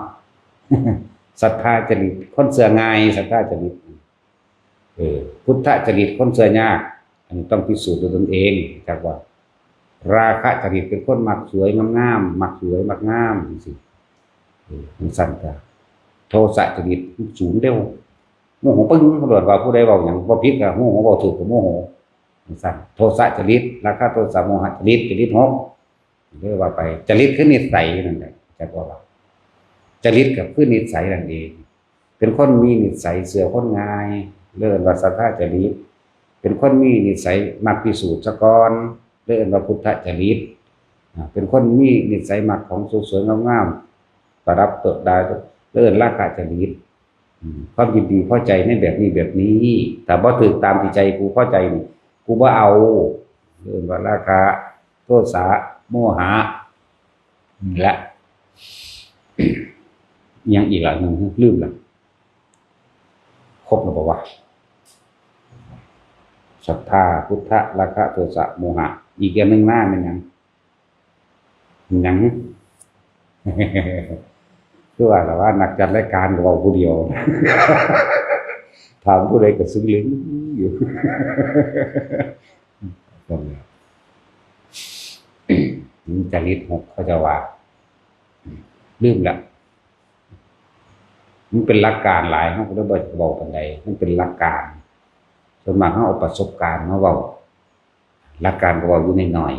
ศรัทธาจริต คนเชื่อง่าย ศรัทธาจริต เออ พุทธจริต คนเชื่อยาก อันนี้ต้องพิสูจน์ด้วยตนเอง จักว่า ราคะจริต เป็นคนมักสวยงามๆ มักสวยมักงามจังซี้ เออ จังซั่นก็ โทสะจริต สูงเร็ว โมโหปึ้ง ตำรวจว่าผู้ใดเว้าหยังบ่ผิดก็โมโห เว้าถูกก็โมโห จังซั่น โทสะจริต ราคะโทสะโมหะจริต จริตหก เรียกว่าไป จริตคือนิสัยนั่นแหละ จักว่า จริตก็คือนิสัยนั่นเอง เป็นคนมีนิสัยเชื่อคนง่าย เรียกว่าศรัทธาจริต เป็นคนมีนิสัยมักพิสูจน์ซะก่อน เรียกว่าพุทธจริต อ่า เป็นคนมีนิสัยมักของสวยๆงามๆ ประดับประดา เรียกราคะจริต อืม ความยินดีพอใจในแบบนี้แบบนี้ ถ้าบ่ถูกตามที่ใจกูพอใจนี่ กูบ่เอา เรียกว่าราคะ โทสะ โมหะ และ ยังอีกหลายหนึ่ง ลืมละ ครบแล้วบ่วะ ศรัทธา พุทธะ ราคะ โทสะ โมหะ อีกอย่างหนึ่งหน้ามันหยัง มันหยัง คือว่าแต่ว่านักจัดรายการก็เว้าผู้เดียว ถามผู้ใดก็ซึ่งลึงอยู่ มันจริตหก เขาจะว่า ลืมละ มันเป็นหลักการหลาย เราก็เลยบ่อยากเว้าปานใด มันเป็นหลักการ ส่วนมากเราเอาประสบการณ์มาเว้า หลักการก็เว้าอยู่น้อย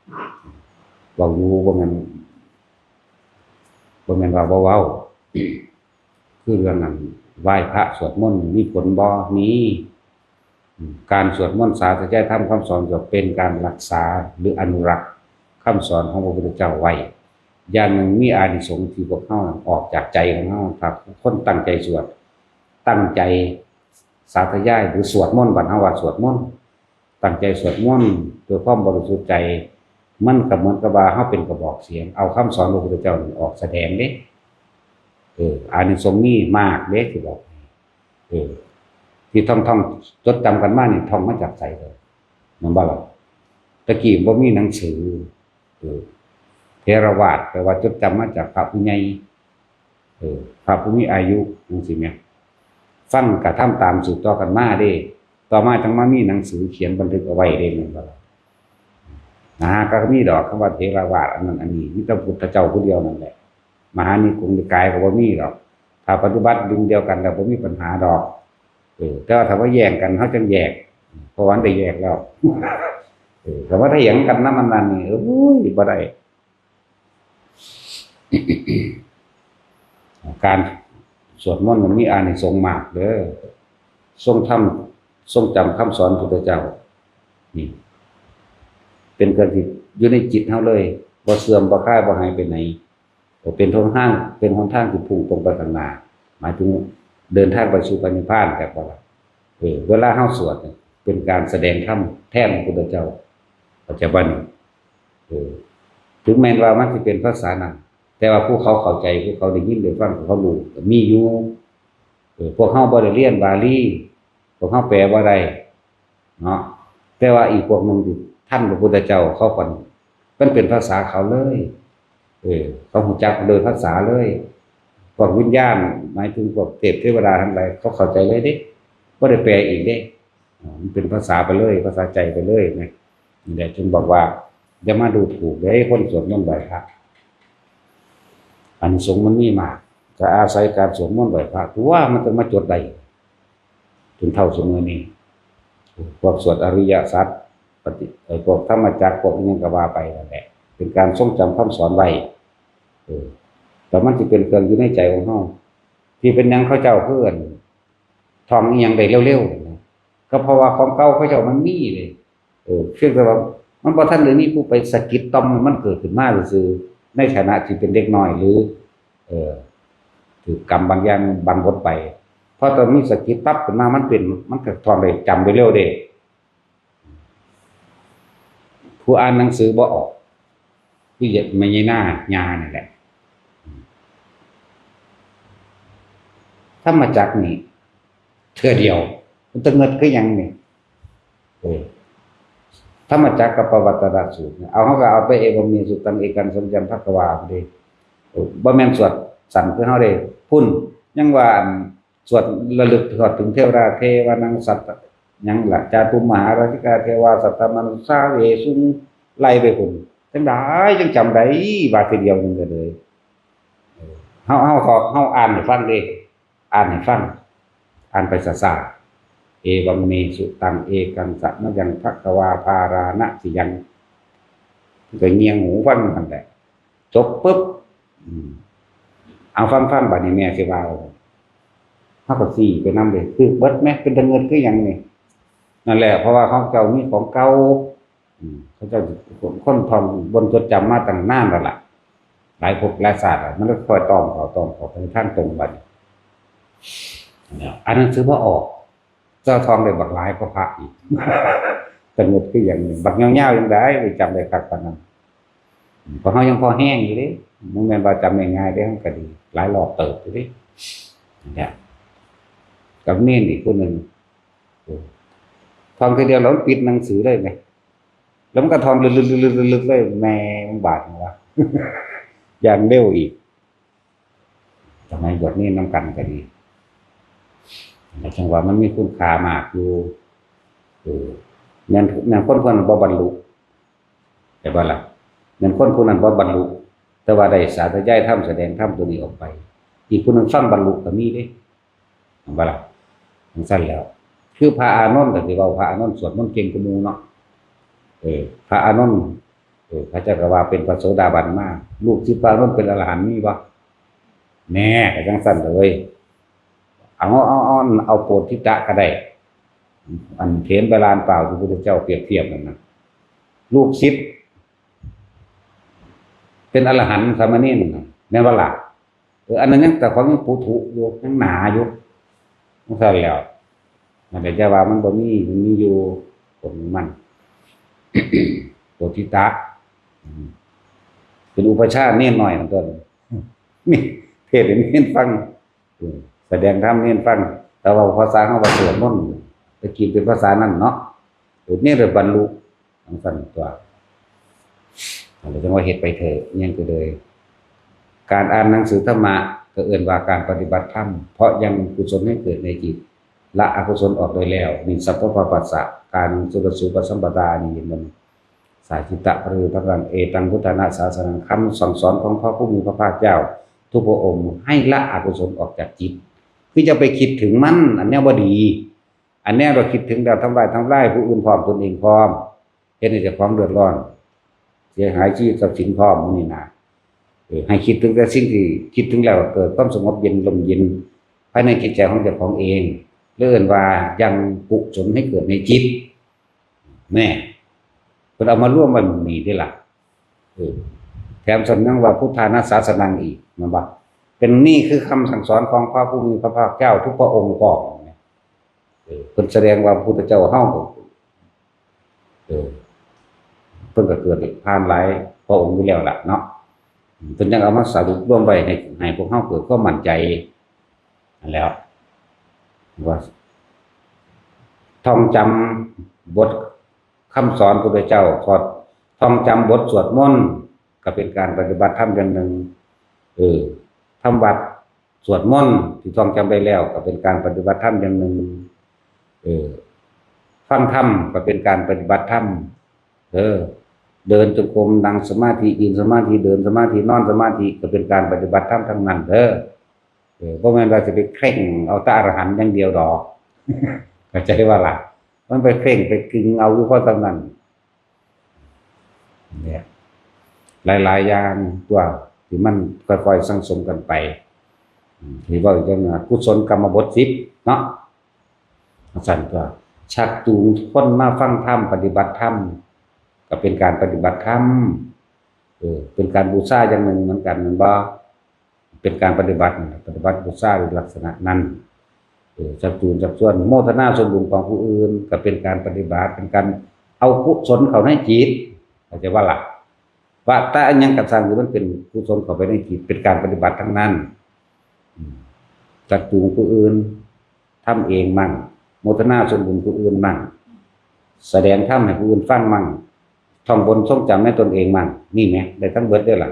ๆ เว้าอยู่ บ่แม่น บ่แม่นว่าบ่เว้า คือเรื่องนั้น ไหว้พระสวดมนต์มีผลบ่ มี อืม การสวดมนต์สาธยายธรรมคำสอนจะเป็นการรักษาหรืออนุรักษ์คำสอนของพระพุทธเจ้าไว้ อย่างหนึ่งมีอานิสงส์ที่พวกเราออกจากใจของเรา ถ้าคนตั้งใจสวด ตั้งใจสาธยายหรือสวดมนต์ บ้านเราว่าสวดมนต์ ตั้งใจสวดมนต์ด้วยความบริสุทธิ์ใจ มันก็เหมือนกับว่าเราเป็นกระบอกเสียง เอาคำสอนพระพุทธเจ้านี่ออกแสดงเด้ เออ อานิสงส์มีมากเด้ ที่บอก เออ ที่ท่องๆ จดจำกันมานี่ ท่องมาจากไสเลย แม่นบ่ล่ะ ตะกี้บ่มีหนังสือ เออ เถรวาทแปลว่าจดจำมาจากพระผู้ใหญ่ เออ พระผู้มีอายุจังซี้แหม ฟังกระทำตามสืบต่อกันมาเด้ ต่อมาจั่งมามีหนังสือเขียนบันทึกเอาไว้เด้ แม่นบ่ล่ะ นะ ก็มีดอกคำว่าเถรวาทอันนั้นอันนี้ มีแต่พุทธเจ้าผู้เดียวนั่นแหละ มหานิกงนิกายก็บ่มีดอก ถ้าปฏิบัติดึงเดียวกันแล้วบ่มีปัญหาดอก เออ แต่ว่าถ้าว่าแย่งกัน เฮาจั่งแยก เพราะว่ามันได้แยกแล้ว เออ แต่ว่าถ้าแย่งกันนำมันนั่นนี่ โอ้ย บ่ได้ การสวดมนต์มันมีอานิสงส์มากเด้อ ทรงทำ ทรงจำคำสอนพุทธเจ้า นี่ เป็นเครื่องที่อยู่ในจิตเราเลย บ่เสื่อม บ่คลาย บ่หายไปไหน เป็นหนทาง เป็นหนทางที่พุ่งตรงไปข้างหน้า หมายถึงเดินทางไปสู่พระนิพพาน แต่ว่า เออ เวลาเราสวดเนี่ย เป็นการแสดงธรรมแทนพระพุทธเจ้า ปัจจุบันนี้ เออ ถึงแม้ว่ามันสิเป็นภาษานั้น แต่ว่าผู้เขาเข้าใจ ผู้เขาได้ยินได้ฟัง ผู้เขารู้ก็มีอยู่ เออ พวกเราบ่ได้เรียนบาลี พวกเราแปลบ่ได้ เนาะ แต่ว่าอีกพวกหนึ่งที่ทันพระพุทธเจ้า เขาก็ มันเป็นภาษาเขาเลย เออ เขารู้จักโดยภาษาเลย พวกวิญญาณ หมายถึงพวกเทพเทวดาทั้งหลาย เขาเข้าใจเลยเด้ บ่ได้แปลอีกเด้ อ่า มันเป็นภาษาไปเลย ภาษาใจไปเลยนะ นี่แหละจึงบอกว่า อย่ามาดูถูกเด้คนสวดมนต์ไหว้พระ อานิสงส์มันมีมาก ก็อาศัยการสวดมนต์ไหว้พระ ตัวมันจะมาจดได้ จนเท่าซุมื้อนี้ พวกสวดอริยสัจ ปฏิ ไอ้พวกธรรมจักร พวกอิหยังก็ว่าไปนั่นแหละ เป็นการทรงจำคำสอนไว้ เออ แต่มันสิเป็นเครื่องอยู่ในใจของเรา ที่เป็นหยังเขาเจ้าคืออันท่องอีหยังได้เร็วๆนะ ก็เพราะว่าของเก่าเขาเจ้ามันมีเลย เออ เพียงแต่ว่ามันบ่ทันได้มีผู้ไปสะกิดต่อมให้มันเกิดขึ้นมาซื่อๆ ในฐานะที่เป็นเด็กน้อยหรือ เออ ถือกรรมบางอย่างบางบทไป พอตอนมีสะกิดปั๊บขึ้นมามันเป็น มันก็ท่องได้ จำได้เร็วเด้ ผู้อ่านหนังสือบ่ออก คือแม่ยายนา ยานี่แหละ ธรรมจักรนี่ เทื่อเดียว มันตะเงิดคือหยังนี่ เออ ธรรมจักรกับปวัตตนสูตรเนี่ย เอา เขาก็เอาไป เอวัมเม สุตตัง เอกัง สัมปะยัง ภะคะวา เด้ เออ บ่แม่นสวดสั้นคือเฮาเด้ พุ้น ยังว่าอัน สวดระลึกฮอดถึงเทวดา เทวานัง สัตตะ หยังล่ะ จาตุมหาราชิกา เทวา สัตตมนุสสา เวสุง ไล่ไปพุ้น จั่งใดจั่งจำได้ ว่าทีเดียวหนึ่งก็เลย เออ เฮา เฮาถอด เฮาอ่านให้ฟังเด้ อ่านให้ฟัง อ่านไปช้าๆ เอวัมเม สุตตัง เอกัง สัมปะยัง ภะคะวา ปาราณะสียัง ก็เงี่ยงหูฟังนั่นแหละ จบปุ๊บ อืม เอาฟังๆ บัดนี้แม่สิว่าเอา เฮาก็ซี้ไปนำเด้ ถืกเบิดแหม เป็นตะเงิดคือหยังนี่ นั่นแหละ เพราะว่าของเจ้ามีของเก่า อืม เขาเจ้าคนท่องบนจดจำมาตั้งนานแล้วล่ะ หลายภพหลายชาติอะ มันก็ค่อยตองเขา ตองเขาไปทางตรงบัดนี้ เนี่ย อันนั้นคือบ่ออก เจ้าท่องได้บักหลายกว่าพระอีก ตะเงิดคือหยังนี่ บักยาวๆ จั่งใดไปจำได้คักปานนั้น เพราะเฮายังพอแฮงอยู่เด้ บ่แม่นว่าจำง่ายๆ เด้ มันก็ดี หลายรอบเติบอยู่เด้ เนี่ย กับเณรอีกผู้หนึ่ง เออ ท่องทีเดียวแล้วมันปิดหนังสือเลยแหม แล้วมันก็ท่องลึกๆๆๆๆ เลย แม่มันบาดหัว อย่างเร็วอีก สมัยบวชเณรนำกันก็ดี แล้วจั่งว่ามันมีคุณค่ามากอยู่ เออ แม่น แม่นคนผู้นั้นบ่บรรลุ แต่ว่าล่ะ แม่นคนผู้นั้นบ่บรรลุ แต่ว่าได้สาธยายธรรม แสดงธรรมตัวนี้ออกไป อีกผู้หนึ่งฟังบรรลุก็มีเด้ เห็นบ่ล่ะ จั่งซั่นแล้ว คือพระอานนท์ก็สิเว้า พระอานนท์สวดมนต์เก่งกว่าหมู่เนาะ เออ พระอานนท์ เออ เขาเจ้าก็ว่าเป็นพระโสดาบันมา ลูกศิษย์พระอานนท์เป็นอรหันต์มีบ่ แน่ ก็จั่งซั่นเลย เอา เอา เอา เอาโปธิตะก็ได้ อันเถรไปลานเปล่าที่พระพุทธเจ้าเปรียบเทียบนั่นน่ะ ลูกศิษย์ เป็นอรหันต์สามเณรนั่นน่ะ แม่นบ่ล่ะ เออ อันนั้นยัง แต่ของยังปุถุอยู่ ยังหนาอยู่ จั่งซั่นแล้ว นั่นแหละ จะว่ามันบ่มี มันมีอยู่ของมัน โปธิตะ อืม เป็นอุปัชฌาย์เณรน้อยนั่นต้น นี่ เทศน์ให้เณรฟัง อืม แสดงธรรมเณรฟัง แต่ว่าภาษาเฮาว่าสวดมนต์ ตะกี้เป็นภาษานั้นเนาะ เออ เณรเลยบรรลุ จั่งซั่นตัว อันนี้จั่งว่าเฮ็ดไปเถอะ ยังก็เลย การอ่านหนังสือธรรมะก็เอิ้นว่าการปฏิบัติธรรม เพราะยังกุศลให้เกิดในจิต ละอกุศลออกโดยแล้ว นี่ สัพพะปัสสะ การสุรสูปสัมปทา นี่เห็นบ่ สาจิตตะปริวิพัง เอตังพุทธานาสาสนัง คำสั่งสอนของพระผู้มีพระภาคเจ้า ทุกพระองค์ให้ละอกุศลออกจากจิต คือจะไปคิดถึงมัน อันเนี้ยบ่ดี อันเนี้ยเราคิดถึงแล้วทำลาย ทำลายผู้อื่นพร้อม ตนเองพร้อม เฮ็ดให้เจ้าของเดือดร้อน เสียหายชีวิตทรัพย์สินพร้อม หมู่นี้นะ เออ ให้คิดถึงแต่สิ่งที่คิดถึงแล้วเกิดความสงบเย็น ร่มเย็น ภายในจิตใจของเจ้าของเอง เรียกว่ายังกุศลให้เกิดในจิต แน่ เพิ่นเอามารวมไว้หมู่นี้เด้ล่ะ เออ แถมสำนักว่าพุทธานาสาสนังอีก แม่นบ่ เป็น นี่คือคำสั่งสอนของพระผู้มีพระภาคเจ้าทุกพระองค์พร้อม เออ เพิ่นแสดงว่าพระพุทธเจ้าเฮา เออ เพิ่นก็เกิดผ่านหลายพระองค์อยู่แล้วล่ะเนาะ เพิ่นยังเอามาสรุปรวมไว้ให้ ให้พวกเฮาเกิดความมั่นใจ นั่นแหล้ว ว่า ท่องจำบทคำสอนพระพุทธเจ้า ท่องจำบทสวดมนต์ ก็เป็นการปฏิบัติธรรมอย่างหนึ่ง เออ ทำวัตร สวดมนต์ที่ท่องจำได้แล้วก็เป็นการปฏิบัติธรรมอย่างหนึ่ง เออ ฟังธรรมก็เป็นการปฏิบัติธรรม เออ เดินจงกรม นั่งสมาธิ ยืนสมาธิ เดินสมาธิ นอนสมาธิ ก็เป็นการปฏิบัติธรรมทั้งนั้นเด้อ เออ บ่แม่นว่าสิไปเคร่งเอาแต่อรหันต์อย่างเดียวดอก เข้าใจบ่ล่ะ มันไปเคร่งไปกึงเอาอยู่พอเท่านั้น เนี่ย หลายๆ อย่างตัวที่มันค่อยๆ สั่งสมกันไป อืม ที่เว้าอีกจังนะ กุศลกรรมบทสิบเนาะ จั่งซั่นตัว ชักจูงคนมาฟังธรรม ปฏิบัติธรรม ก็เป็นการปฏิบัติธรรม เออ เป็นการบูชาอย่างหนึ่งเหมือนกัน แม่นบ่ เป็นการปฏิบัติ ปฏิบัติบูชาในลักษณะนั้น เออ ชักจูงชักชวน โมทนาส่วนบุญของผู้อื่น ก็เป็นการปฏิบัติ เป็นการเอากุศลเข้าในจิต เข้าใจบ่ล่ะ วาตะอิหยังก็ซ่างที่มันเป็นกุศลเข้าไปในจิต เป็นการปฏิบัติทั้งนั้น อืม ชักจูงผู้อื่น ทำเองมั่ง โมทนาส่วนบุญผู้อื่นมั่ง แสดงธรรมให้ผู้อื่นฟังมั่ง ท่องบนทรงจำในตนเองมั่ง นี่แหม ได้ทั้งเบิดเด้อล่ะ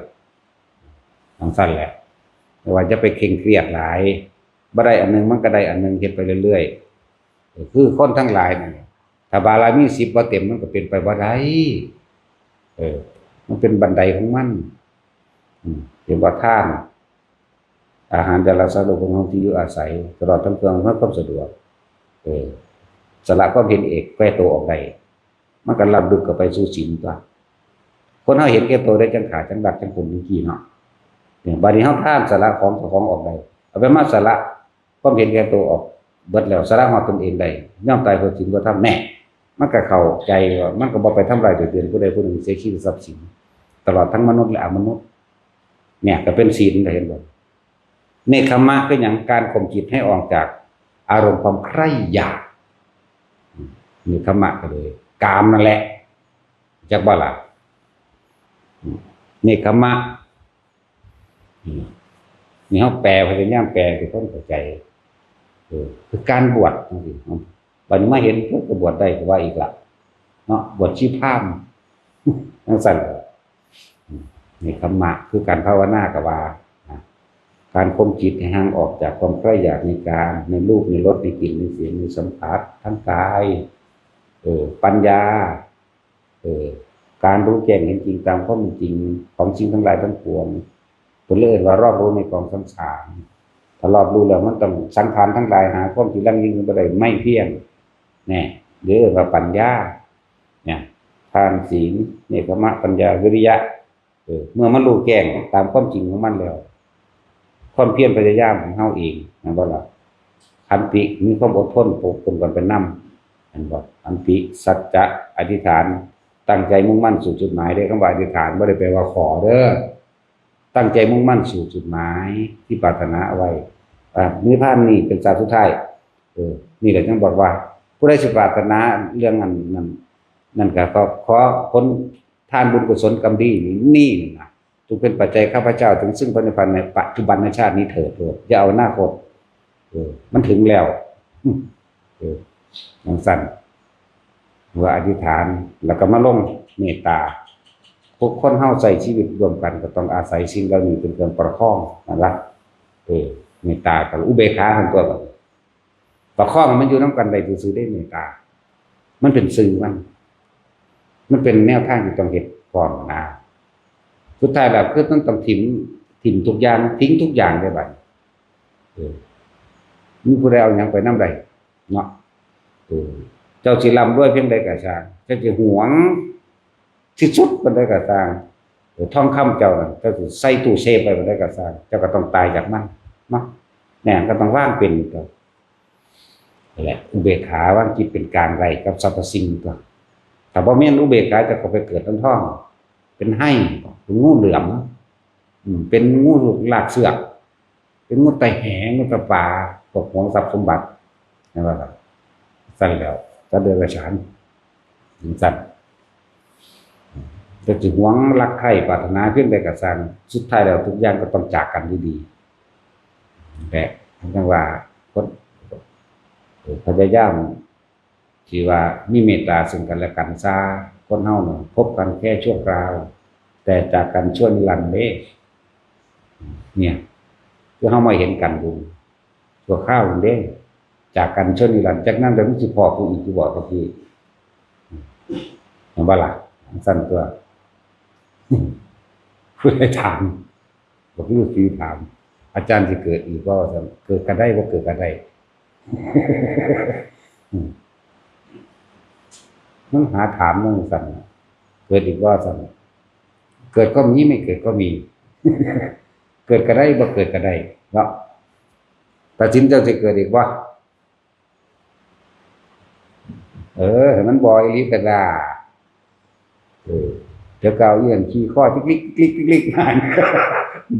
จั่งซั่นแหละ แต่ว่าอย่าไปเคร่งเครียดหลาย บ่ได้อันหนึ่งมันก็ได้อันหนึ่ง เฮ็ดไปเรื่อยๆ เออ คือคนทั้งหลายนั่นแหละ ถ้าบารมีสิบบ่เต็มมันก็เป็นไปบ่ได้ เออ มันเป็นบันไดของมัน อืม เห็นบ่ ทาน อาหาร ยารักษาโรค ของเฮา ที่อยู่อาศัย ตลอดทั้งเครื่องอำนวยความสะดวก เออ สละความเห็นแก่ตัวออกได้ มันก็ล้ำลึกเข้าไปสู่ศีลตั๊ว คนเฮาเห็นแก่ตัวได้จั่งฆ่า จั่งลัก จั่งปล้น จั่งจี้เนาะ เนี่ย บัดนี้เฮาทานสละของเจ้าของออกได้ เอาไปมาสละความเห็นแก่ตัวออกเบิดแล้ว สละฮอดตนเองได้ ยอมตายเพื่อศีลเพื่อธรรม แน่ มันก็เข้าใจว่ามันก็บ่ไปทำร้ายเบียดเบียนผู้ใดผู้หนึ่ง เสียชีวิตทรัพย์สิน ตลอดทั้งมนุษย์และอมนุษย์ เนี่ย ก็เป็นศีล เห็นบ่ เนกขัมมะคือหยัง การข่มจิตให้ออกจากอารมณ์ความใคร่อยาก เนกขัมมะก็เลย กามนั่นแหละ จักบ่ล่ะ เนกขัมมะ นี่เฮาแปล พยายามแปลให้คนเข้าใจ เออ คือการบวชจั่งซี้ บัดนี้มาเห็น เพิ่นก็บวชได้ก็ว่าอีกละ เนาะ บวชชีพราหมณ์ จั่งซั่น เนกขัมมะ คือการภาวนาก็ว่า นะ การข่มจิตให้ห่างออกจากความใคร่อยากในกาม ในรูป ในรส ในกลิ่น ในเสียง ในสัมผัส ทั้งกาย เออ ปัญญา เออ การรู้แจ้งเห็นจริงตามความเป็นจริงของสิ่งทั้งหลายทั้งปวง เพิ่นเลยเอิ้นว่ารอบรู้ในกองสังสาร ถ้ารอบรู้แล้วมันต้อง สังขารทั้งหลายหาความที่ยั่งยืนบ่ได้ ไม่เที่ยง แน่ หรือเอิ้นว่าปัญญา เนี่ย ทาน ศีล เนกขัมมะ ปัญญา วิริยะ เออ เมื่อมันรู้แจ้งตามความจริงของมันแล้ว ความเพียรพยายามของเฮาเอง แม่นบ่ล่ะ ขันติ มีความอดทนปกป้องกันไปนำ แม่นบ่ ขันติ สัจจะ อธิษฐาน ตั้งใจมุ่งมั่นสู่จุดหมายเด้อ คำว่าอธิษฐานบ่ได้แปลว่าขอเด้อ ตั้งใจมุ่งมั่นสู่จุดหมายที่ปรารถนาเอาไว้ อ่า นิพพานนี่เป็นชาติสุดท้าย เออ นี่แหละจั่งบอกว่า ผู้ใดสิปรารถนาเรื่องนั้น นั่น นั่นก็ขอ ขอผลทานบุญกุศลกรรมดีนี่ นี่นะ จงเป็นปัจจัยข้าพเจ้าถึงซึ่งพระนิพพานในปัจจุบันชาตินี้เถิด โลด อย่าเอาอนาคต เออ มันถึงแล้ว เออ จั่งซั่น ว่าอธิษฐาน แล้วก็มาลงเมตตา พวกคนเฮาใช้ชีวิตร่วมกันก็ต้องอาศัยสิ่งเหล่านี้เป็นเครื่องประคองนั่นล่ะ เออ เมตตากับอุเบกขาหั่นตั๊ว ประคองให้มันอยู่นำกันได้ซื่อๆ เด้ เมตตา มันเป็นสื่อมัน มันเป็นแนวทางที่ต้องเฮ็ดพร้อมนะ สุดท้ายแล้วคือมันต้องถิ่ม ถิ่มทุกอย่าง ทิ้งทุกอย่างได้บัดนี้ เออ มีผู้ใดเอาหยังไปนำได้เนาะ เออ เจ้าสิร่ำรวยเพียงใดก็ช่าง เจ้าสิหวงที่สุดปานใดก็ช่าง เออ ทองคำเจ้านั่น เจ้าสิใส่ตู้เซฟไว้ปานใดก็ช่าง เจ้าก็ต้องตายจากมันเนาะ แน่ ก็ต้องวางเป็นตั๊ว นั่นแหละ อุเบกขาวางจิตเป็นกลางได้กับสรรพสิ่งตั๊ว ถ้าบ่แม่นอุเบกขา เจ้าก็ไปเกิดนำท้อง เป็นไฮ่ เป็นงูเหลือม อืม เป็นงูลากเสือก เป็นงูไตแห งูไตปา พวกหวงทรัพย์สมบัติ นั่นว่าซั่น ซั่นแล้ว สัตว์เดรัจฉาน จั่งซั่น แต่สิหวงรักใคร่ปรารถนาเพียงใดก็ช่าง สุดท้ายแล้วทุกอย่างก็ต้องจากกันด้วยดี แต่จั่งว่าคน เอ่อ พยายามที่ว่ามีเมตตาซึ่งกันและกันซะ คนเฮาน่ะพบกันแค่ชั่วคราว แต่จากกันชั่วนิรันดร์เด้ เนี่ย คือเฮามาเห็นกันอยู่ชั่วคราวนั่นเด้ จากกันชั่วนิรันดร์ จากนั้นแล้วมันสิพ้อกันอีกอยู่บ่ ก็คือ เห็นบ่ล่ะ ซั่นตั๊ว ผู้ใดถาม บอกฤๅษีถาม อาจารย์สิเกิดอีกบ่ ว่าซั่น เกิดก็ได้ บ่เกิดก็ได้ อืม มันหาถามจั่งซั่นน่ะ เกิดอีกบ่ ซั่น เกิดก็มี ไม่เกิดก็มี เกิดก็ได้ บ่เกิดก็ได้ เนาะ ตัดสินเจ้าสิเกิดอีกบ่ เออ ให้มันบ่อีหลีก็ได้ เออ เดี๋ยวก็เอาอีหยังขี้ข้อติกลิกติกลิกติกลิกมา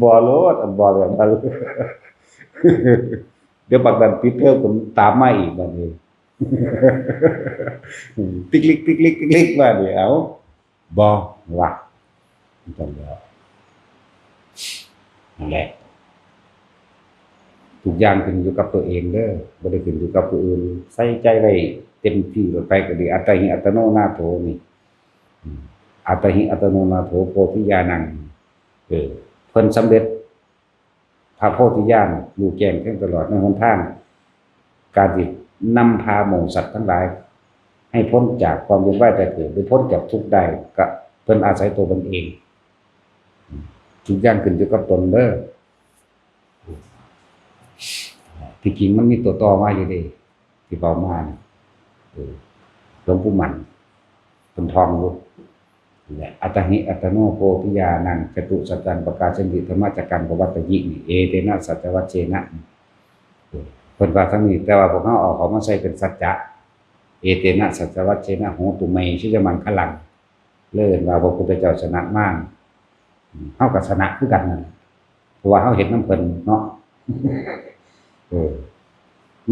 บ่โลด อันบ่แบบนั้น เดี๋ยวบักนั้นปิดเทอมก็ตามมาอีกบัดนี้ ติกลิกติกลิกติกลิกมานี่ เอ้า บ่ ว่า จั่งแล้ว นั่นแหละ ทุกอย่างขึ้นอยู่กับตัวเองเด้อ บ่ได้ขึ้นอยู่กับผู้อื่น ใส่ใจไว้เต็มที่โลดไปก็ดี อัตตาหิอัตตโนนาโถนี่ อืม อัตตาหิอัตตโนนาโถโพธิญาณัง เออ เพิ่นสำเร็จ พระโพธิญาณ รู้แจ้งแทงตลอดในหนทาง การที่นำพาหมู่สัตว์ทั้งหลาย ให้พ้นจากความเวียนว่ายตายเกิด หรือพ้นจากทุกข์ได้ ก็เพิ่นอาศัยตัวเพิ่นเอง ทุกอย่างขึ้นอยู่กับตนเด้อ ที่จริงมันมีตัวต่อมาอยู่เด้ ที่เว้ามานี่ เออ หลวงปู่มั่น เพิ่นท่องอยู่ และ อัตตาหิอัตตโนโพธิญาณัง จตุสัจจังปะกาสสะติ ธัมมจักกังปะวัตตะหิ นี่ เอเตนะสัจจวัชเชนะ เออ เพิ่นว่าทั้งนี้ แต่ว่าพวกเฮาเอาเขามาใส่เป็นสัจจะ เอเตนะสัจจวัชเชนะ โหตุเม ชัยยะมังคลัง เลยว่าพระพุทธเจ้าชนะมาร เฮาก็ชนะคือกันนั่นแหละ เพราะว่าเฮาเฮ็ดนำเพิ่นเนาะ เออ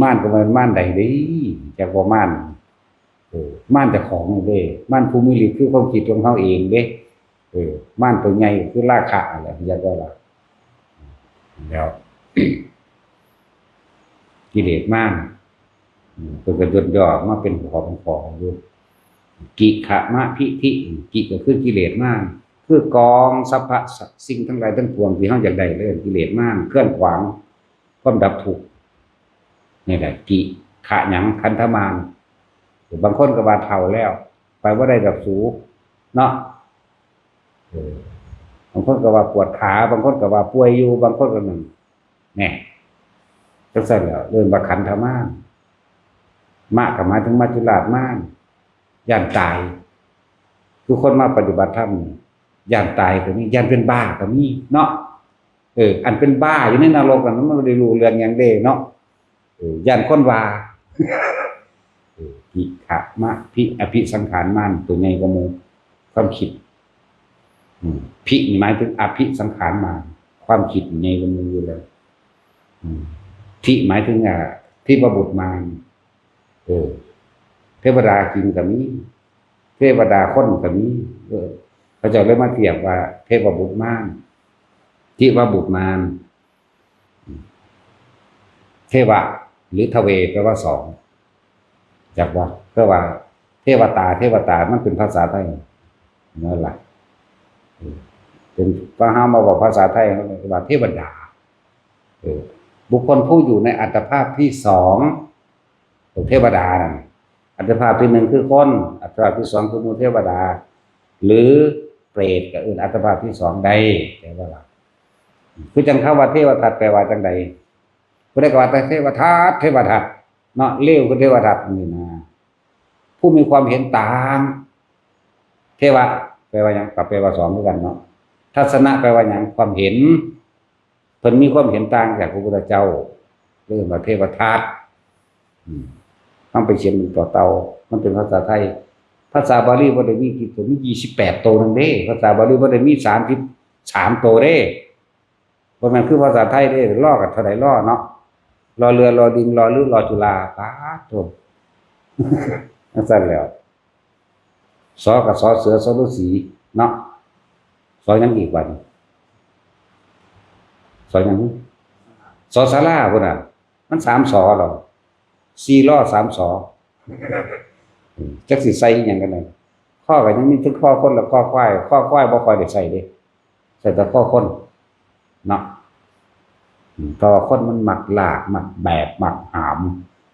มารก็บ่แม่นมารใดเด้ จักว่ามาร เออ มารเจ้าของเด้ มารผู้มีฤทธิ์คือความคิดของเฮาเองเด้ เออ มารตัวใหญ่คือราคะนั่นแหละ จักว่าล่ะ แล้ว กิเลสมาร อืม เพิ่นก็ย่นย่อมาเป็นหัวเป็นข้ออยู่ กิขะมะพิธิ กิก็คือกิเลสมาร คือกองสรรพสิ่งทั้งหลายทั้งปวงที่เฮาอยากได้เลย กิเลสมารเครื่องขวางความดับทุกข์ นี่แหละ กิขะหยัง ขันธมาร บางคนก็ว่าเฒ่าแล้ว ไปบ่ได้ดอกสู เนาะ เออ บางคนก็ว่าปวดขา บางคนก็ว่าป่วยอยู่ บางคนก็นั่น แน่ จั่งซั้นแหล้ว เอิ้นว่าขันธมาร มะก็หมายถึงมัจจุราชมาร ย้านตาย คือคนมาปฏิบัติธรรมนี่ ย้านตายก็มี ย้านเป็นบ้าก็มีเนาะ เออ อันเป็นบ้าอยู่ในนรกนั่นมันบ่ได้รู้เรื่องหยังเด้เนาะ เออ ย้านคนว่า เออ กิขะมะพิ อภิสังขารมาร ตัวใหญ่กว่าหมู่ ความคิด อืม พินี่หมายถึงอภิสังขารมาร ความคิดใหญ่กว่าหมู่อยู่แล้ว อืม ทิหมายถึง อ่า เทพบุตรมาร เออ เทวดาจริงก็มี เทวดาคนก็มี เออ เขาเจ้าเลยมาเทียบว่าเทพบุตรมาร เทวบุตรมาร เทวะ หรือทเว แปลว่าสอง จักว่า เพื่อว่า เทวตา เทวตา มันเป็นภาษาไทย นั่นล่ะ เออ เป็น พอเฮามาบอกภาษาไทย เฮาก็ว่าเทวดา เออ บุคคลผู้อยู่ในอัตภาพที่สอง เทวดานั่น อัตภาพที่หนึ่งคือคน อัตภาพที่สองคือหมู่เทวดา หรือเปรตก็เอิ้นอัตภาพที่สองได้ แปลว่าล่ะ คือจั่งคำว่าเทวทัตแปลว่าจั่งใด ผู้ใดก็ว่าแต่เทวทัต เทวทัต เนาะ เลวคือเทวทัตนี่นะ ผู้มีความเห็นต่าง เทวะ แปลว่าหยัง ก็แปลว่าสองคือกันเนาะ ทัศนะแปลว่าหยัง ความเห็น เพิ่นมีความเห็นต่างจากพระพุทธเจ้า เรียกว่าเทวทัต อืม มันไปเขียนเป็นต่อเต่า มันเป็นภาษาไทย ภาษาบาลีบ่ได้มีกี่ตัว มียี่สิบแปดตัวหนึ่งเด้ ภาษาบาลีบ่ได้มีสามสิบสามตัวเด้ บ่แม่นคือภาษาไทยเด้ ลอกันเท่าใดลอเนาะ ลอเรือ ลอลิง ลอฤ ลอจุฬา ปาดโธ่ จั่งซั้นแหล้ว สอกับสอเสือ สอฤาษี เนาะ สอหยังอีกบัดนี้ สอหยัง สอศาลาพุ้นน่ะ มันสามสอหรอ สี่ลอสามสอ อืม จักสิใส่อิหยังกันแน่ คอก็ยังมีแต่คอคนและคอควาย คอควายบ่ค่อยได้ใส่เด้ ใส่แต่คอคน เนาะ อืม เพราะว่าคนมันมักลาก มักแบก มักหาม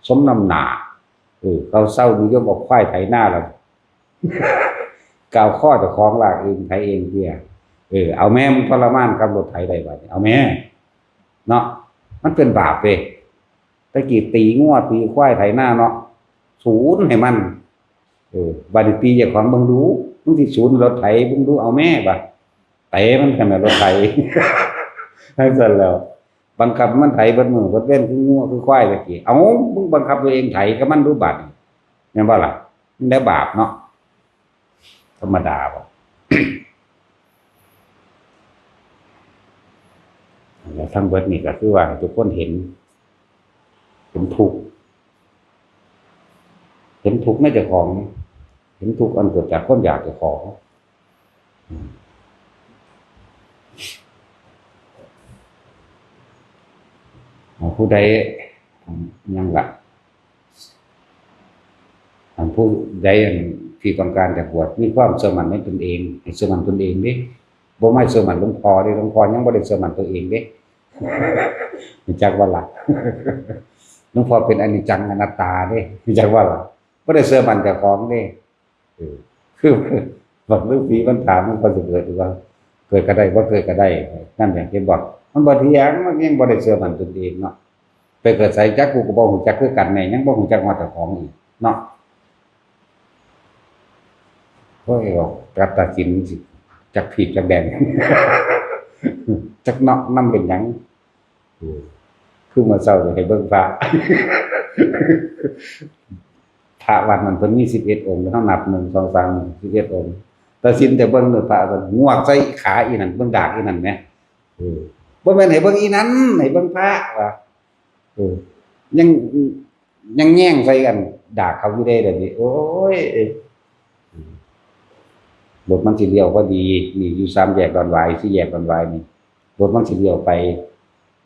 สมน้ำหน้า เออ เขาเซานิยมเอาควายไถนาแล้ว ก็เอาคอเจ้าของลากเองไถเองเตี้ย เออ เอาแม่ มึงทรมานกับรถไถได้บัดนี้ เอาแม่ เนาะ มันเป็นบาปเด้ แต่กี้ตีงัวตีควายไถนาเนาะ สูนให้มัน เออ บัดนี้ตีเจ้าของเบิ่งดู มึงสิสูนรถไถเบิ่งดู เอาแม่ บาด เตะมันกันน่ะ รถไถ จั่งซั้นแหล้ว บังคับมันไถเบิดมื้อเบิดเว็นคืองัวคือควายตะกี้ เอ้า มึงบังคับตัวเองไถกับมันดูบาดนี้ แม่นบ่ล่ะ? มันได้บาปเนาะ ธรรมดาบ่ แล้วทั้งเบิดนี่ก็คือว่าให้ทุกคนเห็น เห็นทุกข์ เห็นทุกข์ในเจ้าของ เห็นทุกข์อันเกิดจากความอยากเจ้าของ ผู้ใด ยังละ อันผู้ใดอันที่ต้องการจะบวช มีความเชื่อมั่นในตนเอง ให้เชื่อมั่นตนเองเด้ บ่มาเชื่อมั่นหลวงพ่อเด้ หลวงพ่อยังบ่ได้เชื่อมั่นตัวเองเด้ รู้จักบ่ล่ะ หลวงพ่อเป็นอนิจจังอนัตตาเด้ รู้จักบ่ล่ะ บ่ได้เชื่อมั่นเจ้าของเด้ เออ คือ บางฤๅษีมันถาม มันก็สิเกิดหรือว่า เกิดก็ได้ บ่เกิดก็ได้ นั่นแหละ เห็นบ่ มันบ่เที่ยง มันยังบ่ได้เชื่อมั่นตนเองเนาะ ไปเกิดไสจัก กูก็บ่ฮู้จักคือกันแหน่ ยังบ่ฮู้จักฮอดเจ้าของอีกเนาะ โอ้ย ออกกับตัดสินสิ จักผิดจักแดน จักเนาะนำเป็นหยัง เออ คือมื้อเช้านี่ให้เบิ่งพระ พระวัดนั้นเพิ่นมีสิบเอ็ดองค์ เฮานับ หนึ่ง สอง สาม สิบเอ็ดองค์ ตัดสินแต่เบิ่งเนื้อพระเพิ่น งวกใส่ขาอีนั่น เบิ่งดากอีนั่นแหม เออ บ่แม่นให้เบิ่งอีนั่น ให้เบิ่งพระ ว่า เออ ยัง ยังแยงใส่กัน ดากเขาอยู่เด้ เดี๋ยวนี้ โอ้ย รถมันสิเลี้ยวพอดี นี่อยู่สามแยกดอนหวาย สี่แยกดอนหวายนี่ รถมันสิเลี้ยวไป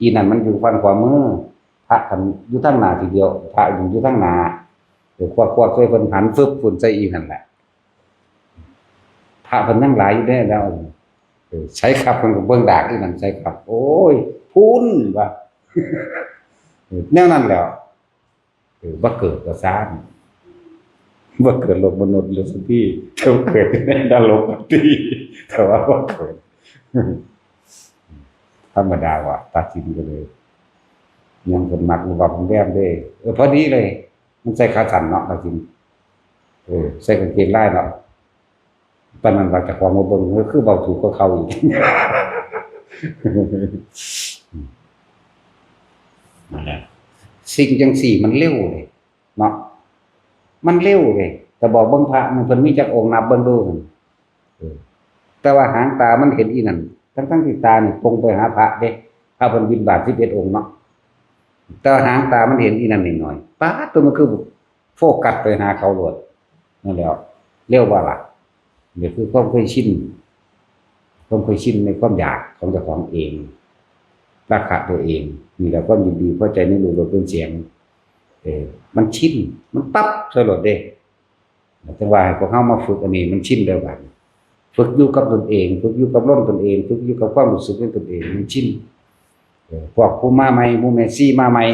อีนั่นมันอยู่ฝั่งขวามือ พระคันอยู่ทางหน้าสิเลี้ยว พระอยู่ทางหน้า เออ ควักๆ ใส่เพิ่น หันฟึบ พุ่นใส่อีนั่นแหละ พระเพิ่นยังหลายอยู่เด้ แล้ว เออ ใส่ครับ เพิ่นก็เบิ่งดากอีนั่น ใส่ครับ โอ้ย พุ้น ว่า เออ แนวนั้นแหล้ว เออ บ่เกิดก็ซ่า บ่เกิดโลกมนุษย์เลยสักที แต่ว่าเกิดในนรกก็ดี แต่ว่าบ่เกิด ธรรมดาว่ะ ตัดสินก็เลย ยังเพิ่นมักวับแวมเด้ เออ พอดีเลย มันใส่ขาสั้นเนาะ ตัดสิน เออ ใส่กางเกงลายเนาะ ปานนั้นว่าเจ้าของมาเบิ่ง เออ คือเว้าถูกกว่าเขาอีก นั่นแหละ สิ่งจังซี่มันเร็วเลยเนาะ มันเร็วเลย แต่บอกเบิ่งพระมันเพิ่นมีจักองค์ นับเบิ่งดูหั่น เออ แต่ว่าหางตามันเห็นอีนั่น ทั้งๆที่ตานี่ตรงไปหาพระเด้ พระเพิ่นบิณฑบาตสิบเอ็ดองค์เนาะ แต่ว่าหางตามันเห็นอีนั่นนิดหน่อย ป๊าด ตัวมันคือโฟกัสไปหาเขาโลด นั่นแหละ เร็วบ่ล่ะ นี่คือความเคยชิน ความเคยชินในความอยากของเจ้าของเอง ราคะตัวเอง นี่แหละความยินดีพอใจในรูปรสกลิ่นเสียง เออ มันชิน มันปั๊บใส่โลดเด้ จั่งว่าให้พวกเฮามาฝึกอันนี้ มันชินแล้วบัดนี้ ฝึกอยู่กับตนเอง ฝึกอยู่กับลมตนเอง ฝึกอยู่กับความรู้สึกในตนเอง มันชิน เออ พวกผู้มาใหม่ หมู่แม่ชีมาใหม่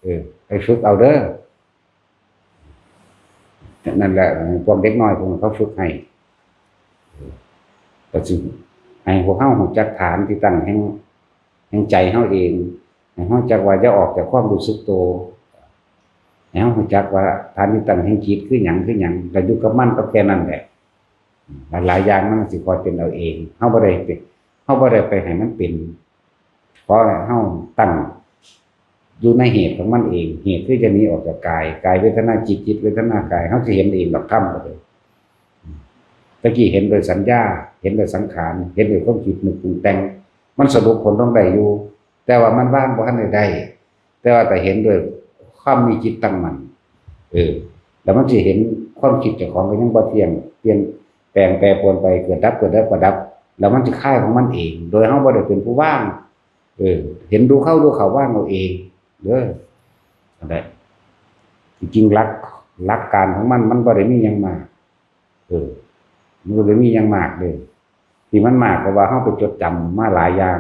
เออ ไปฝึกเอาเด้อ นั่นแหละ พวกเด็กน้อยพวกนั้นเขาฝึกให้ เออ ก็สิให้พวกเฮารู้จักฐานที่ตั้งแห่ง แห่งใจเฮาเอง ให้เฮาจักว่าอย่าออกจากความรู้สึกตัว ให้เฮารู้จักว่าฐานที่ตั้งแห่งจิตคือหยัง คือหยัง แล้วอยู่กับมันก็แค่นั้นแหละ หลายๆอย่างมันสิคอยเป็นเอาเอง เฮาบ่ได้ไป เฮาบ่ได้ไปให้มันเป็น ขอให้เฮาตั้งอยู่ในเหตุของมันเอง เหตุคือจะหนีออกจากกาย กายเวทนาจิต จิตเวทนากาย เฮาสิเห็นเองดอกธรรมก็เลย ตะกี้เห็นโดยสัญญา เห็นโดยสังขาร เห็นโดยความคิดนึกปรุงแต่ง มันสรุปผลลงได้อยู่ แต่ว่ามันวางบ่ทันได้ได้ แต่ว่าก็เห็นโดยความมีจิตตั้งมั่น เออ แล้วมันสิเห็นความคิดเจ้าของก็ยังบ่เที่ยง เปลี่ยนแปลงแปรปรวนไป เกิดดับ เกิดดับ เกิดดับ แล้วมันสิคลายของมันเอง โดยเฮาบ่ได้เป็นผู้วาง เออ เห็นดูเข้าดูเข้าวางเอาเอง เด้อ นั่นแหละ จริงๆ หลัก หลักการของมัน มันบ่ได้มีหยังมาก เออ มันบ่ได้มีหยังมากเด้ ที่มันมากเพราะว่าเฮาไปจดจำมาหลายอย่าง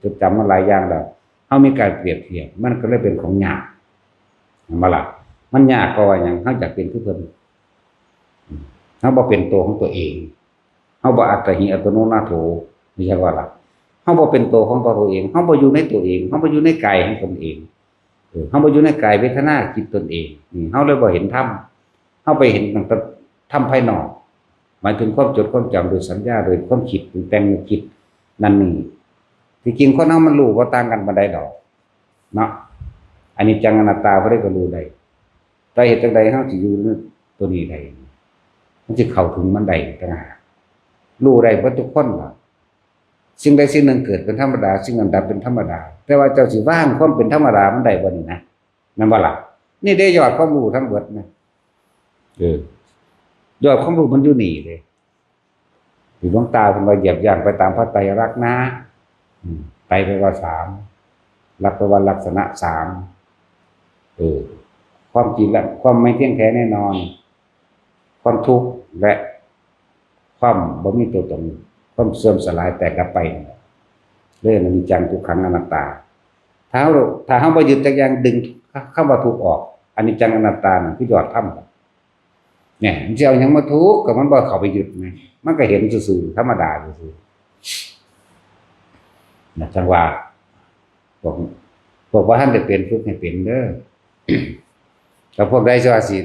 จดจำมาหลายอย่างแล้ว เฮามีการเปรียบเทียบ มันก็เลยเป็นของยาก เห็นบ่ล่ะ? มันยากเพราะว่าหยัง? เฮาอยากเป็นคือเพิ่น เฮาบ่เป็นตัวของตัวเอง เฮาบ่อัตตาหิอัตโนนาโถ นี่จั่งว่าล่ะ เฮาบ่เป็นตัวของตัวเอง เฮาบ่อยู่ในตัวเอง เฮาบ่อยู่ในกายของตนเอง เออ เฮาบ่อยู่ในกายเวทนาจิตตนเอง นี่ เฮาเลยบ่เห็นธรรม เฮาไปเห็นตั้งแต่ธรรมภายนอก หมายถึงความจดความจำโดยสัญญา โดยความคิดปรุงแต่งนึกคิดนั่นนี่ ที่จริงคนเฮามันรู้บ่ต่างกันปานใดดอก เนาะ อนิจจังอนัตตา ผู้ใดก็รู้ได้ แต่เฮ็ดจั่งใดเฮาสิอยู่ในตัวนี้ได้ มันสิเข้าถึงมันได้ต่างหาก รู้ได้เบิดทุกคนล่ะ สิ่งใดสิ่งหนึ่งเกิดเป็นธรรมดา สิ่งนั้นดับเป็นธรรมดา แต่ว่าเจ้าสิวางความเป็นธรรมดามันได้บ่นี่นะ แม่นบ่ล่ะ นี่เด้ยอดความรู้ทั้งเบิดนะ เออ ยอดความรู้มันอยู่นี่เลย ที่หลวงตาเพิ่นว่าเหยียบย่างไปตามพระไตรลักษณ์นะ อืม ไตรแปลว่าสาม ลักษณ์แปลว่าลักษณะสาม เออ ความจริงและความไม่เที่ยงแท้แน่นอน ความทุกข์และความบ่มีตัวตน ความเสื่อมสลายแตกดับไปนั่นแหละ เรื่องอนิจจังทุกขังอนัตตา ถ้าเฮา ถ้าเฮาบ่ยึดจักอย่าง ดึงคำว่าทุกข์ออก อนิจจังอนัตตานั่นคือยอดธรรม เนี่ย มันสิเอาหยังมาทุกข์ ก็มันบ่เข้าไปยึดไง มันก็เห็นซื่อๆ ธรรมดาซื่อๆ นะ จั่งว่า พวก พวกบ่ทันได้เป็น ฝึกให้เป็นเด้อ แล้วพวกใดสิว่าสิ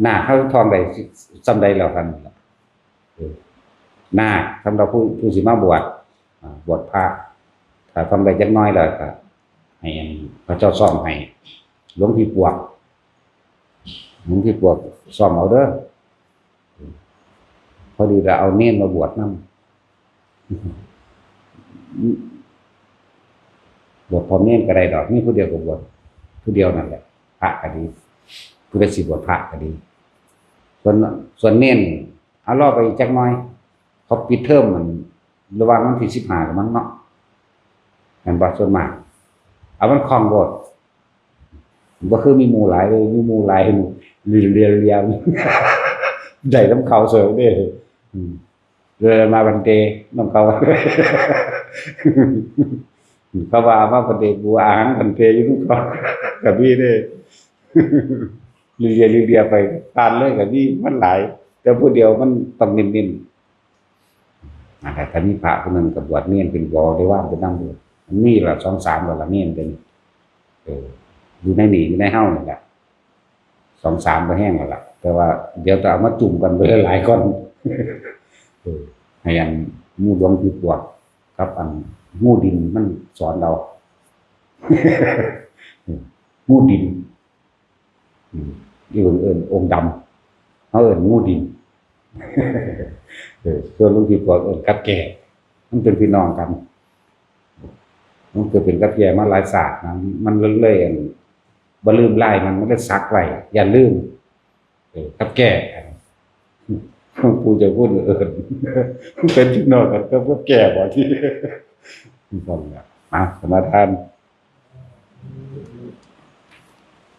นาคเฮาท่องได้ส่ำใดแล้วหั่น เออ นาคสำหรับผู้ ผู้สิมาบวช อ่า บวชพระ ถ้าท่องได้จักหน่อยแล้วก็ให้เขาเจ้าซ่อมให้ หลวงพี่ปวก หลวงพี่ปวกซ่อมเอาเด้อ พอดีก็เอาเณรมาบวชนำ บวชพร้อมเณรก็ได้ดอก มีผู้เดียวก็บวชผู้เดียวนั่นแหละ พระก็ดี ผู้ใดสิบวชพระก็ดี ส่วน ส่วนเณร เอารอไปอีกจักหน่อย เขาปิดเทอมมัน ระหว่างวันที่สิบห้ากับมันเนาะ แม่นบ่ ส่วนมาก เอามันคล่องโลด บ่คือมีหมู่หลายเลย มีหมู่หลาย เรียน เรียน เรียน ได้นำเขาเสริมเด้ อืม เลยมาบันเตนำเขา เขาว่ามาบันเตกูอาหังบันเตอยู่นำเขา ก็มีเด้ เรียน เรียน เรียนไป ผ่านเลยก็มี มันหลาย แต่ผู้เดียวมันต้องเน้นๆ นั่นแหละ ถ้ามีพระผู้หนึ่งก็บวชเณรเป็นบริวารเป็นนำด้วย มันมีละสองสามแล้วละเณรเป็น เออ อยู่ในนี่ อยู่ในเฮานี่แหละ สองสามก็แห้งแล้วล่ะ แต่ว่าเดี๋ยวจะเอามาจุ่มกันไปหลายๆ คน เออ ให้อันหมู่หลวงพี่ปวกกับอันหมู่ดินมันสอนเรา เออ หมู่ดิน อืม ที่เพิ่นเอิ้นองค์ดำ เฮาเอิ้นหมู่ดิน เออ ส่วนหลวงพี่ปวกเอิ้นกับแก่ มันเป็นพี่น้องกัน มันเกิดเป็นกับแก่มาหลายชาตินะ มันเลย บ่ลืมลายมัน มันเลยสักไว้ อย่าลืม เออ กับแก่ หลวงปู่จะพูดเอิ้น เป็นพี่น้องกันกับแก่บ่ที่ นั่นแหละ มา สมาทาน